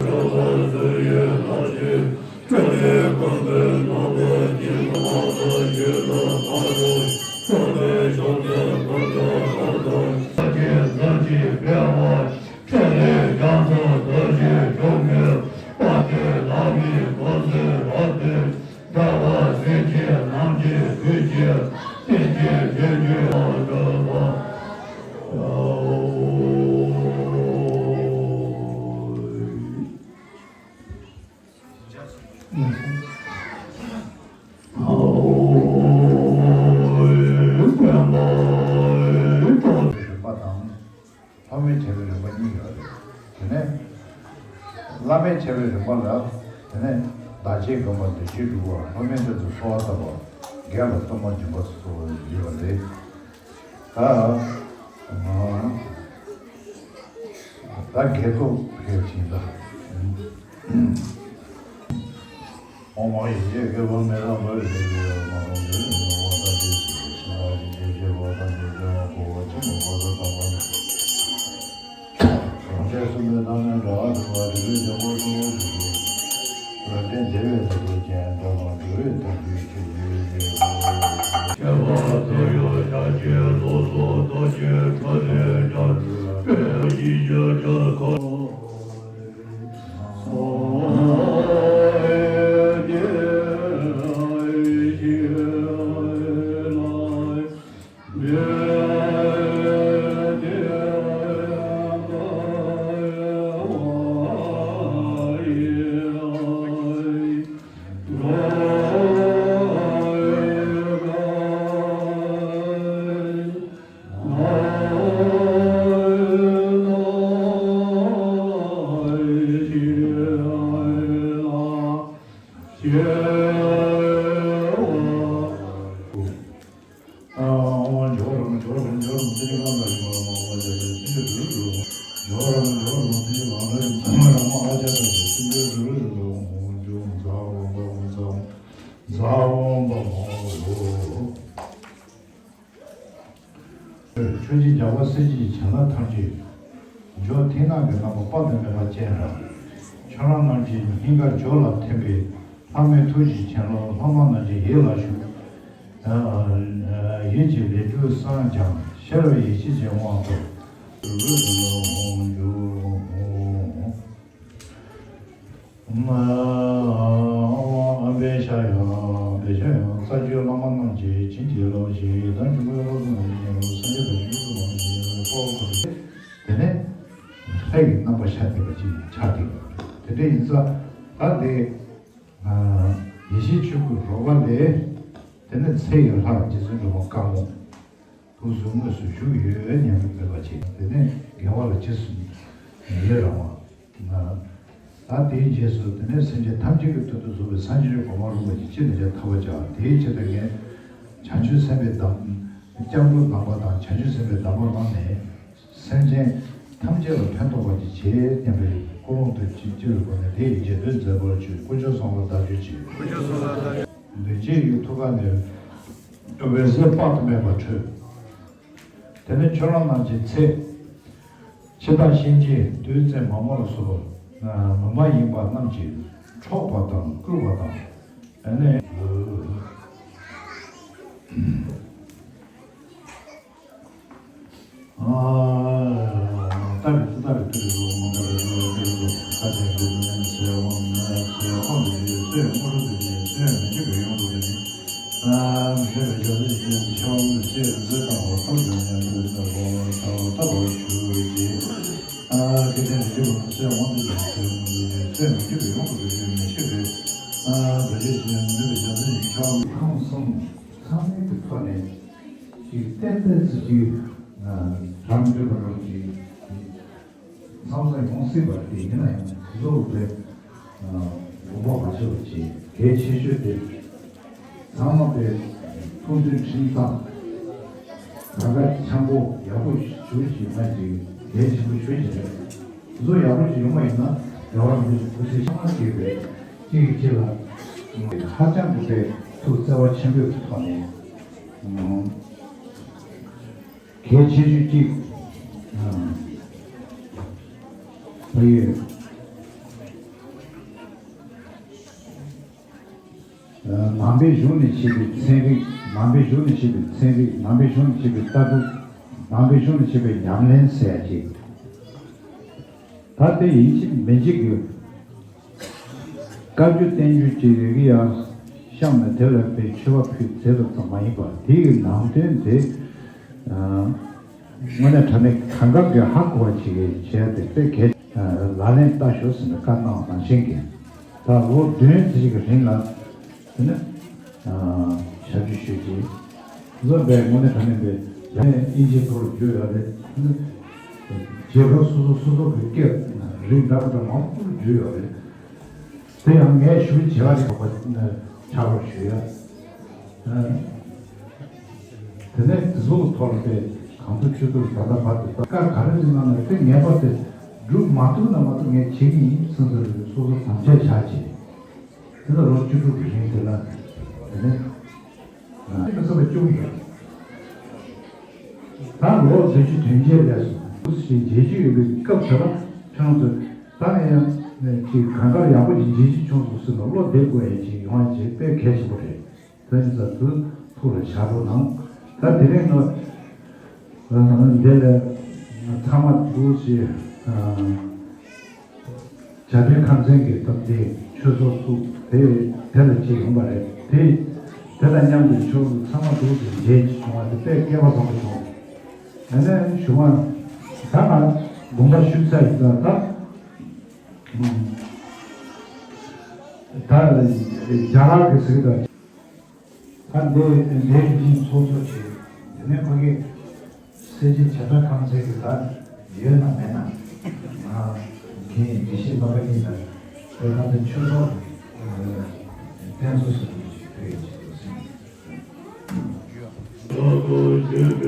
གྲགས་པ་བསོད་ཡོན་ལག་ལེན་ཕྲིན་ལས་སྐུ་མདུན་ནམ་མཁའ་ཉིད་དུ་ལྷ་དང་ཡུལ་དང་ཐག་རིང་། ཕྱོགས་དང་ཕྱོགས་བཅུ་ཀུན་ཏུ་ལྷ་དང་ལྷ་ཆེན་རྣམས་ཀྱིས་སྤེལ་བ། ཕྲིན་ལས་རྒྱ་མཚོ་རྡོ་རྗེ་འཇོམས་མགོན་དཔལ་ལྡན་ལྷ་མིའི་གོ་འཛིན་རབ་ཏུ་བདེ་བ་སྲས་ཆེན་རྣམས་ཀྱི་མཐུ་ཆེན་བསྟན་ཆེན་འདྲེན་རྒྱུའི་དབང་སྒྲུབ་པ། རིམ་པ་དང་། ལྷོ་མོན་བྱ་བའི་རིམ་པ་གཉིས་ཡོད་རེད། དེ་ནས་བླ་མེད་བྱ་བའི་རིམ་པ་ལ། དེ་ནས་བདག་བསྐྱེད་སྒོམ་པ་བདེ་སྤྱོད་སྒྲུབ་པ། ལྷོ་མོན་དུ་གསོལ་བ་བཏབ་པ། རྒྱས་པ་གཏུམ་མོ་སྦྱིན་པ་སོགས་ཡོད་པ་རེད། ད་ད་རྒྱས་ཐོག་ཕལ་ཆེན་ད། ཨོཾ་ཡེ་ཤེས་དགེ་བ་མེ་རང་བ་ཡེ་ཤེས་མ་རང་བ་ཡེ་ཤེས་མ་རང་བ་ཡེ་ཤེས་མ་རང་བ་ཡེ་ཤེས་མ་རང་བ་ཡེ་ཤེས་མ་རང་བ་ཡེ་ཤེས་མ་རང་བ། རང་འབྲས་གསུམ་པའི་རྣམ་སྨིན་འདྲ་བ་དང་བ་དེ་ལས་འཇམ་པོ་གསུམ་པོ་ཞིག་ཏུ། རབ་བརྟན་བདེ་བའི་ལྷ་སྐལ་ཅན་འདྲ་བ་འགྲོ་བའི་དོན་བཅུའི་ཆེད་ཡོད་ཡོད། ཁྱད་པར་དུ་ཡོད་བྱ་ཕྱིར་ལོགས་སུ་རྡོ་རྗེ་ཁྲོ་ལས་ཀྱང་དཔེ་ཡི་བརྗོད་བྱ་ཁོ། ཆོས་རྗེ་རྒྱལ་བ་སྲས་བཅས་ཀྱི་བྱིན་རླབས་ཐམས་ཅད། འཇོ་མཐིང་ནག་གི་རྣམ་པ་དཔག་ཏུ་མེད་པ་ཅན་རབ། ཁྱོད་རང་རྣམས་ཀྱི་སྙིང་གར་འཇོ་ལ་ཐིམ་པས། ལྷ་མོའི་ཐུགས་ཀྱི་བྱིན་རླབས་ལྷ་མོ་རྣམས་ཀྱི་ཡིད་ལ་ཞུགས། ཡིད་ཀྱི་ལས་རྒྱུ་བསམ་ཀྱང་ཤེས་རབ་ཡེ་ཤེས་ཀྱི་དབང་དུ། ཨ་པེ་ཤ་ཡ། པེ་ཤ་ཡ། རྩ་བརྒྱུད་བླ་མ་རྣམས་ཀྱིས་བྱིན་གྱིས་བརླབས་ཤིང་ཡི་དམ་ཆོས་སྐུའི་སློབ་ཚན་ནས་ཉན་རུང་སངས་རྒྱས་པའི་ཆོས་སུ་མ་ཡིན་པའི་སྤོབས་པ། དེ་ནས་ལྷ་ཡི་རྣམ་པ་ཤར་བསྡད་པ་ཅིག་ཆགས་བསྡད་པ་རེད། དེ་འདྲ་ཡིན་ཙང་ད་དེ་ཡེ་ཤེས་ཆོས་སྐུའི་རོལ་པ་ལས། དེ་ནས་ཚེ་ཡི་ལྷ་རྗེ་བཙུན་སྒྲོལ་མ་དཀར་མོ། ཐུགས་སུ་དངོས་སུ་བཞུགས་ཡོད་སྙམ་པའི་མོས་པ་བྱེད། དེ་ནས་དགེ་བ་ལ་རྗེས་སུ་ཡི་རང་བ། ད་དེའི་རྗེས་སུ་དེ་ནས་སེམས་ཅན་ཐམས་ཅད་ཀྱི་དོན་དུ་བཟོ་བའི་སངས་རྒྱས་ཀྱི་གོ་འཕང་རོལ་པ་ཅིག་ཅི་ནས་ཀྱང་ཐོབ་པར་བྱ། དེའི་ཆེད་དུ་ངས་བྱང་ཆུབ་སེམས་དཔའི་གདམས། སྐྱབས་འགྲོ་གདམས་པ་དང་བྱང་ཆུབ་སེམས་དཔའི་གདམས་པ་བླངས་ནས། སེམས་ཅན་ཐམས་ཅད་ལ་ཕན་ཐོགས་པ་ཅིག་བྱེད་སྙམ་པའི་ཀུན་སློང་དུ་ཅིག་སྐྱེ་བའི་སྒོ་ནས་དེ་ཡི་རྗེས་ཟློས་མཛད་པར་ཞུ། དཀོན་མཆོག་གསུམ་ལ་བདག་རྒྱུད་ཆེ། དཀོན་མཆོག་གསུམ་ལ་བདག་རྒྱུད་ཆེ། ལུས་ཅན་གྱི་ཐུགས་ཀ་ནས་འོད་ཟེར་དཔག་ཏུ་མེད་པ་འཕྲོས། དེ་ནས་ཁྱོད་རང་རྣམས་ཀྱི་ཚེ། འཆི་བདག་གཤིན་རྗེ་བདུད་བཙན་མ་མོ་ལ་སོགས་མི་མ་ཡིན་པ་རྣམས་ཀྱིས་འཕྲོག་པ་དང་བརྐུས་པ་དང་། དེ་ནས། ཁམས་གསུམ་ཚང་མའི་གི་ཐོག་ནས་ཅིག་གཏན་གཏན་ཅིག་ཅིག་རང་འདོད་པ་རང་གིས་མཚམས་ལ་ཡོང་སྲིད་པ་དེ་ཡིན་ན་ཡང་དེ་ཚོ་དཔེ་དགོངས་པ་མ་ཆོད་པ་ཅིག་གལ་ཆེ་ཤོས་དེ་ཚང་མ་དཔེ་ཐུགས་མཐུན་ཁྲིམས་གཙང་གང་ག་འཆམ་པོ་ཡག་པོ་ཞུ་ཞིག་ན་ཅིག་གལ་ཆེན་པོ་ཞུ་ཞིག་རེད། དེ་ཚོ་ཡག་པོ་ཞིག་ཡོང་བ་ཡིན་ན་རེ་བ་མི་འདུག་གུ་སེ་ཤ་མ་སྐྱེས་པའི་གཅིག་གིས་གཅིག་ལ་ཧ་ཅང་གི་དཔེ་ཐུགས་བརྩེ་བ་ཆེན་པོའི་ཐོག་ནས། གལ་ཆེ་ཤོས་གཅིག་ཨ་ཡོད། ནང་པའི་གཞུང་ནས་བཤད་པའི་ཚན་རིག་ནང་པའི་གཞུང་ནས་བཤད་པའི་ཚན་རིག་ནང་པའི་གཞུང་ནས་བཤད་པའི་ལྟ་གྲུབ། ནང་པའི་གཞུང་ནས་བཤད་པའི་ཉམས་ལེན་ཟེར་ཡ་ཅིག་ད་དེ་ཡིན་གཅིག་མིན་གཅིག་གི་བཀའ་བརྒྱུད་བསྟན་བརྒྱུད་ཀྱི་རིགས་ཡང་གཤམ་ནས་དེ་ལ་དཔེ་མཆོད་པ་ཕུལ་ཚད་དུ་ཙམ་མ་ཡིན་པར་དེའི་ནང་དོན་དེ་དངོས་གནས་དྲང་གནས་གང་ག་གི་ཧ་གོ་བ་ཅིག་གི་བྱས་ཏེ་དཔེ་གལ་ལག་ལེན་བསྟར་ཤོག་ཟེར་ནས་བཀའ་གནང་བ་ནང་བཞིན་གྱི་ད་ལོ་བདུན་ཙམ་ཞིག་གི་རིང་ལ། དེ་ནས་ཞབས་ཕྱི་ཞུས་ཀྱིས་བཟོ་བའི་དངོས་གནས་དྲང་གནས་པའི་ཡང་ཨིན་ཇིའི་ཐོག་ལ་བརྗོད་ཡོད་རེད། རྗེས་འབྲང་སོ་སོ་སོ་སོ་གི་སྐད་རིགས་འདྲ་མི་འདྲ་མང་པོ་བརྗོད་ཡོད་རེད། དེ་ཡང་ངས་ཞུ་བྱེད་ཡག་རིགས་པ་ཆགས་པར་ཞུ་ཡ། དེ་ནས་དེ་ཚོ་གི་ཐོག་ལ་དེ་གང་ཐུབ་ཅི་ཐུབ་ད་ལྟ་བར་དུ་བཀའ་ག་རེ་གནང་ན་དེ་ངེས་པར་དུ་སྒྲུབ་མ་ཐུབ་ན་མ་གཏོགས་ངས་བྱེད་ཀྱི་ཡིན་བསམ་ཚུལ་སོ་སོ་དམ་བཅའ་བཞག་བྱས། དེ་ལ་ལོ་བཅུ་དྲུག་གི་རིང་དེ་ལ་དེ་ནས་དེ་མི་ཚོགས་པ་བཅུ་ཡོད། ད་ལོ་བདུན་ཅུ་དོན་བརྒྱད་ལས་སོང་ཞེས་བརྗེད་རྒྱུ་ཡོད་པའི་སྐབས་དེ་ལ་ཁྱོད་ཚོས་ད་ནས་ཡང་ཅིག་གང་ལྟར་ཡག་པོ་ཅིག་བརྗེད་རྒྱུ་བྱུང་སོང་ཟེར་ན་བློ་བདེ་དགོས་ཡ་ཅིག་ཡོང་ཡ་ཅིག་དཔེ་གལ་ཆེན་པོ་རེད། དོན་ཟབ་ཏུ་ཐུགས་ལ་བཞག་རོགས་གནང་། ད་དེ་རིང་ང་འདི་ལ་ཚང་མ་འདུག་ཅེས་བྱ་དོན་ཁམས་ཚན་གྱི་སྟབས་བདེ་ཆོས་ཚོགས་བཙུགས་དེ་དེ་ལ་ཅིག་ཡོང་པ་རེད་དེ། དེ་དང་མཉམ་དུ་ཆོས་ཚོགས་ཚང་མ་འདུག་ཅེས་མཇལ་ཅིག་བྱུང་བ་དེ་དཔེ་སྐལ་བ་བཟང་པོ་བྱུང་། ཨ་ནི་ཞུ་བ་ད་ང་དགོངས་པ་ཞུས་ཚར་ཡིན་ད་ད་ད་རྒྱ་གར་གྱི་ཟིག་ད། ད་འདི་འདིའི་རིགས་ཚོགས་གཙོ་བྱས། དེ་ནས་ཕ་གི་སེར་བྱེས་བྱ་བྲལ་ཁམས་ཚན་གྱི་ད་ཡོད་ན་མེད་ན་ང་གིན་དགེ་བཤེས་པ་ག་གིན་ད་དེ་ད་ལྟ་ཆོས་ཚོགས་དེ་ཚོ་ཟེར་གྱི་ཕེབས་ཀྱི་འདུག་ཟེར།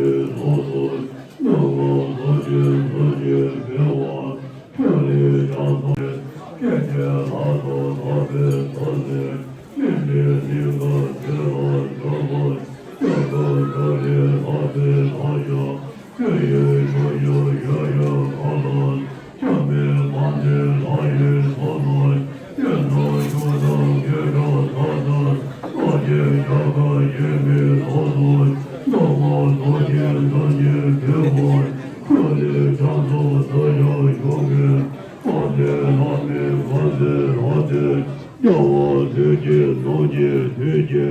རྒྱལ་བ་ཐུགས་ཀྱི་ནོར་གྱི་དུས་ཀྱི་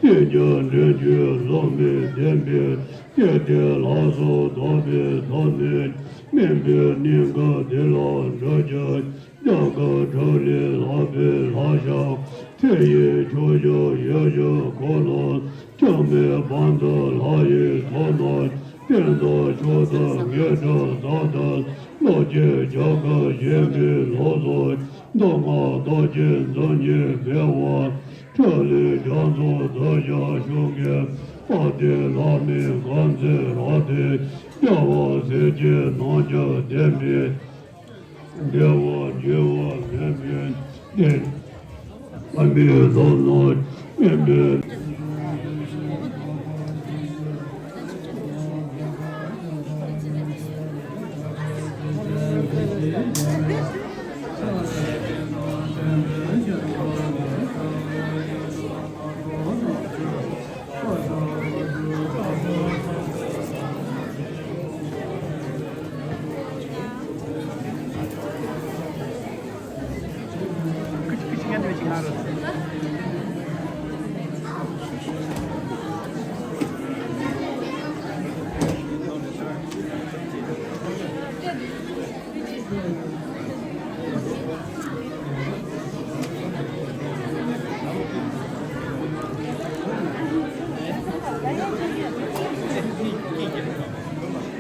བསྟན་རྒྱ་འདྲེན་རྒྱུ་བླ་མའི་བསྟན་པའི་གཏེར་དེ་ལ་སོགས་དམ་པའི་ཐ་སྙད་སྨིན་པའི་གནས་འགའ་དེ་ལ་འགྲོ་རྒྱུ་རྒྱ་གར་བྲག་ལས་ལྷག་པའི་ལྷ་ཞབས་ཐེ་ཡི་ཕྱོགས་བཅུ་ཡུལ་བཞི་འཁོར་ལོ་བཅོ་ལྔའི་བར་དུ་ལྷ་ཡི་ཚོགས་རྣམས་རྟེན་དང་མཆོག་དང་དངོས་གྲུབ་རྩ་དང་བློ་སྐྱེད་རྒྱ་གར་གཞན་མི་ལོག་སོགས་མདོ་སྔགས་རྟོགས་བརྒྱད་འཛིན་གྱི་མེད་པར་ཁྲོ་ལས་རྒྱ་མཚོ་འདི་ཞག་ཤོང་གི་དཔལ་ལྡན་བླ་མའི་དཀར་མཛེས་རབ་ཏུ་རྒྱལ་བ་སྲས་ཀྱི་རྣམ་འགྱུར་ལྡན་པའི་བདེ་བ་འགྱུར་བ་མེད་པའི་བསྟན། བླ་མའི་ཚོགས་རྣམས་སྨིན་པའི།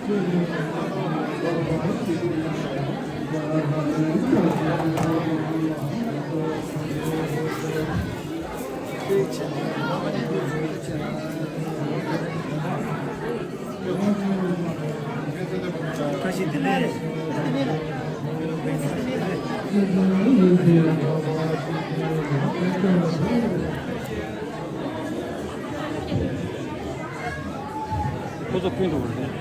ཁོ་ཚོ་ཕུད་འགྲོ་བ་རེད།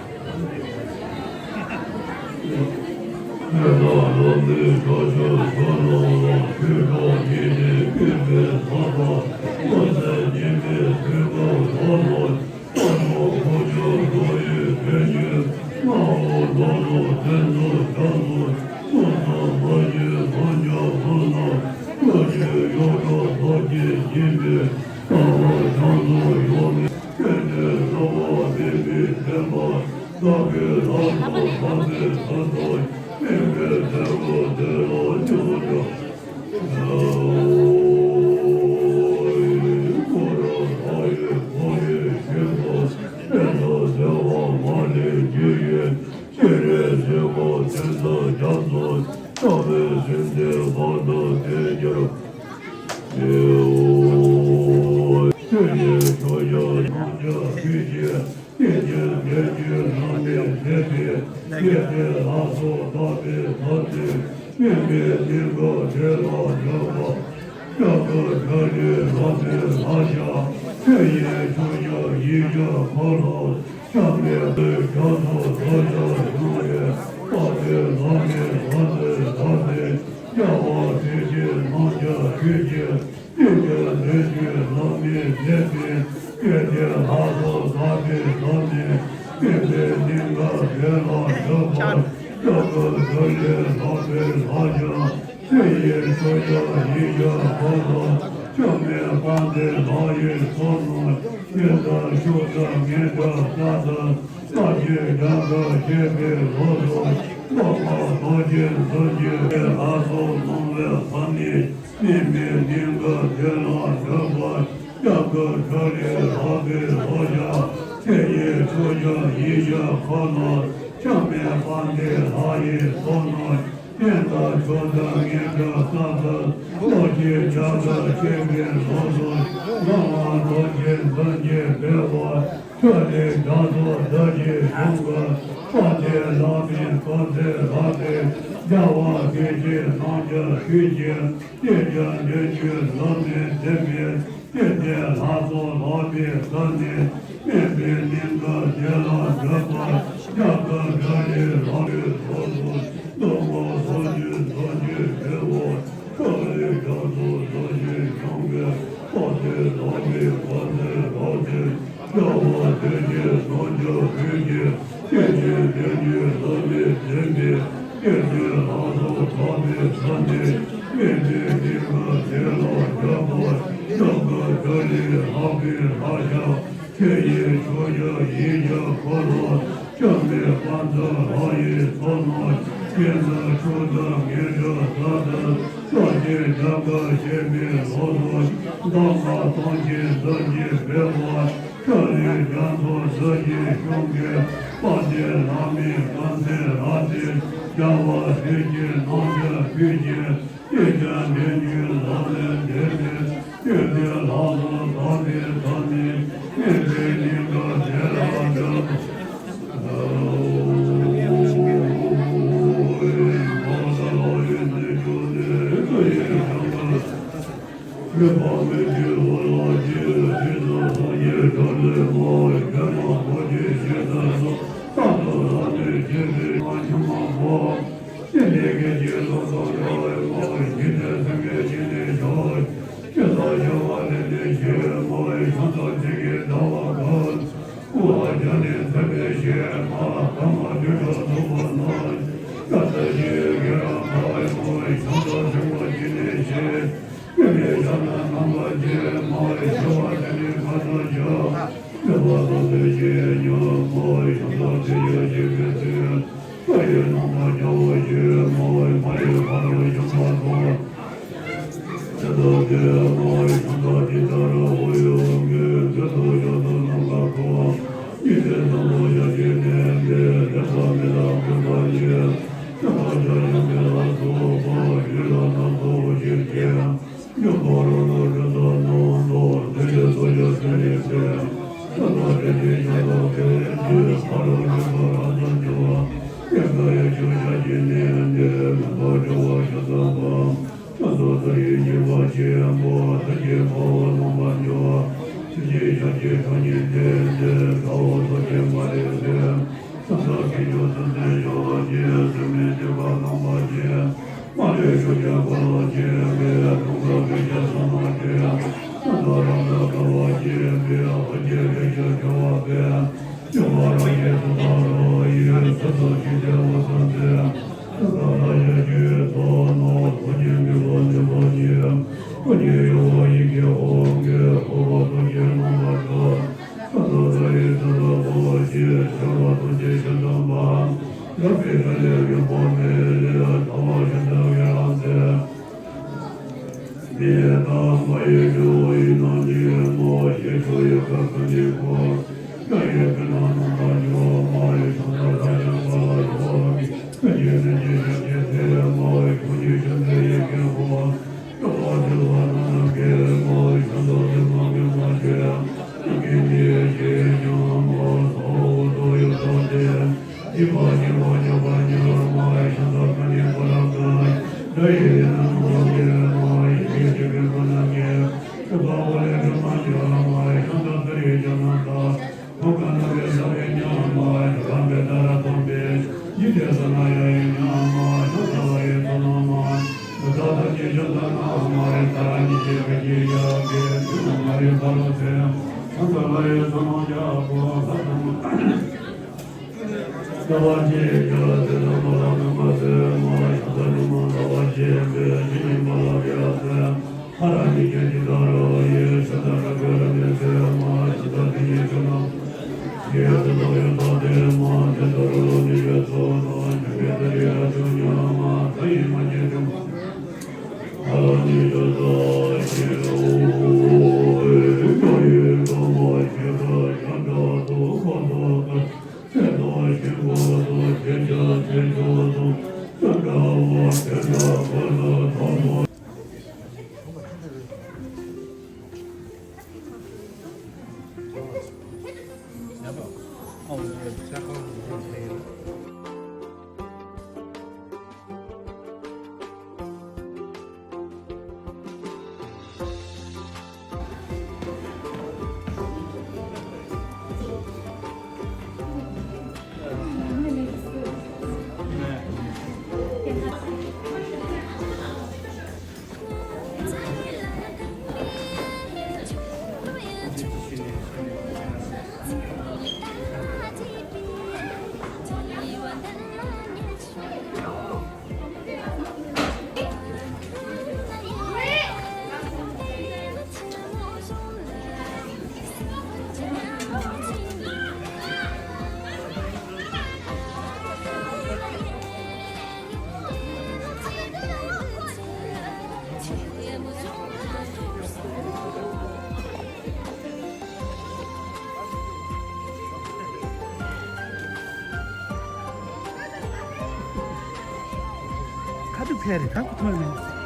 ཁ་ཐུག་ཕེ་རེ་ཁ་ཐུག་ཐོན་མེད།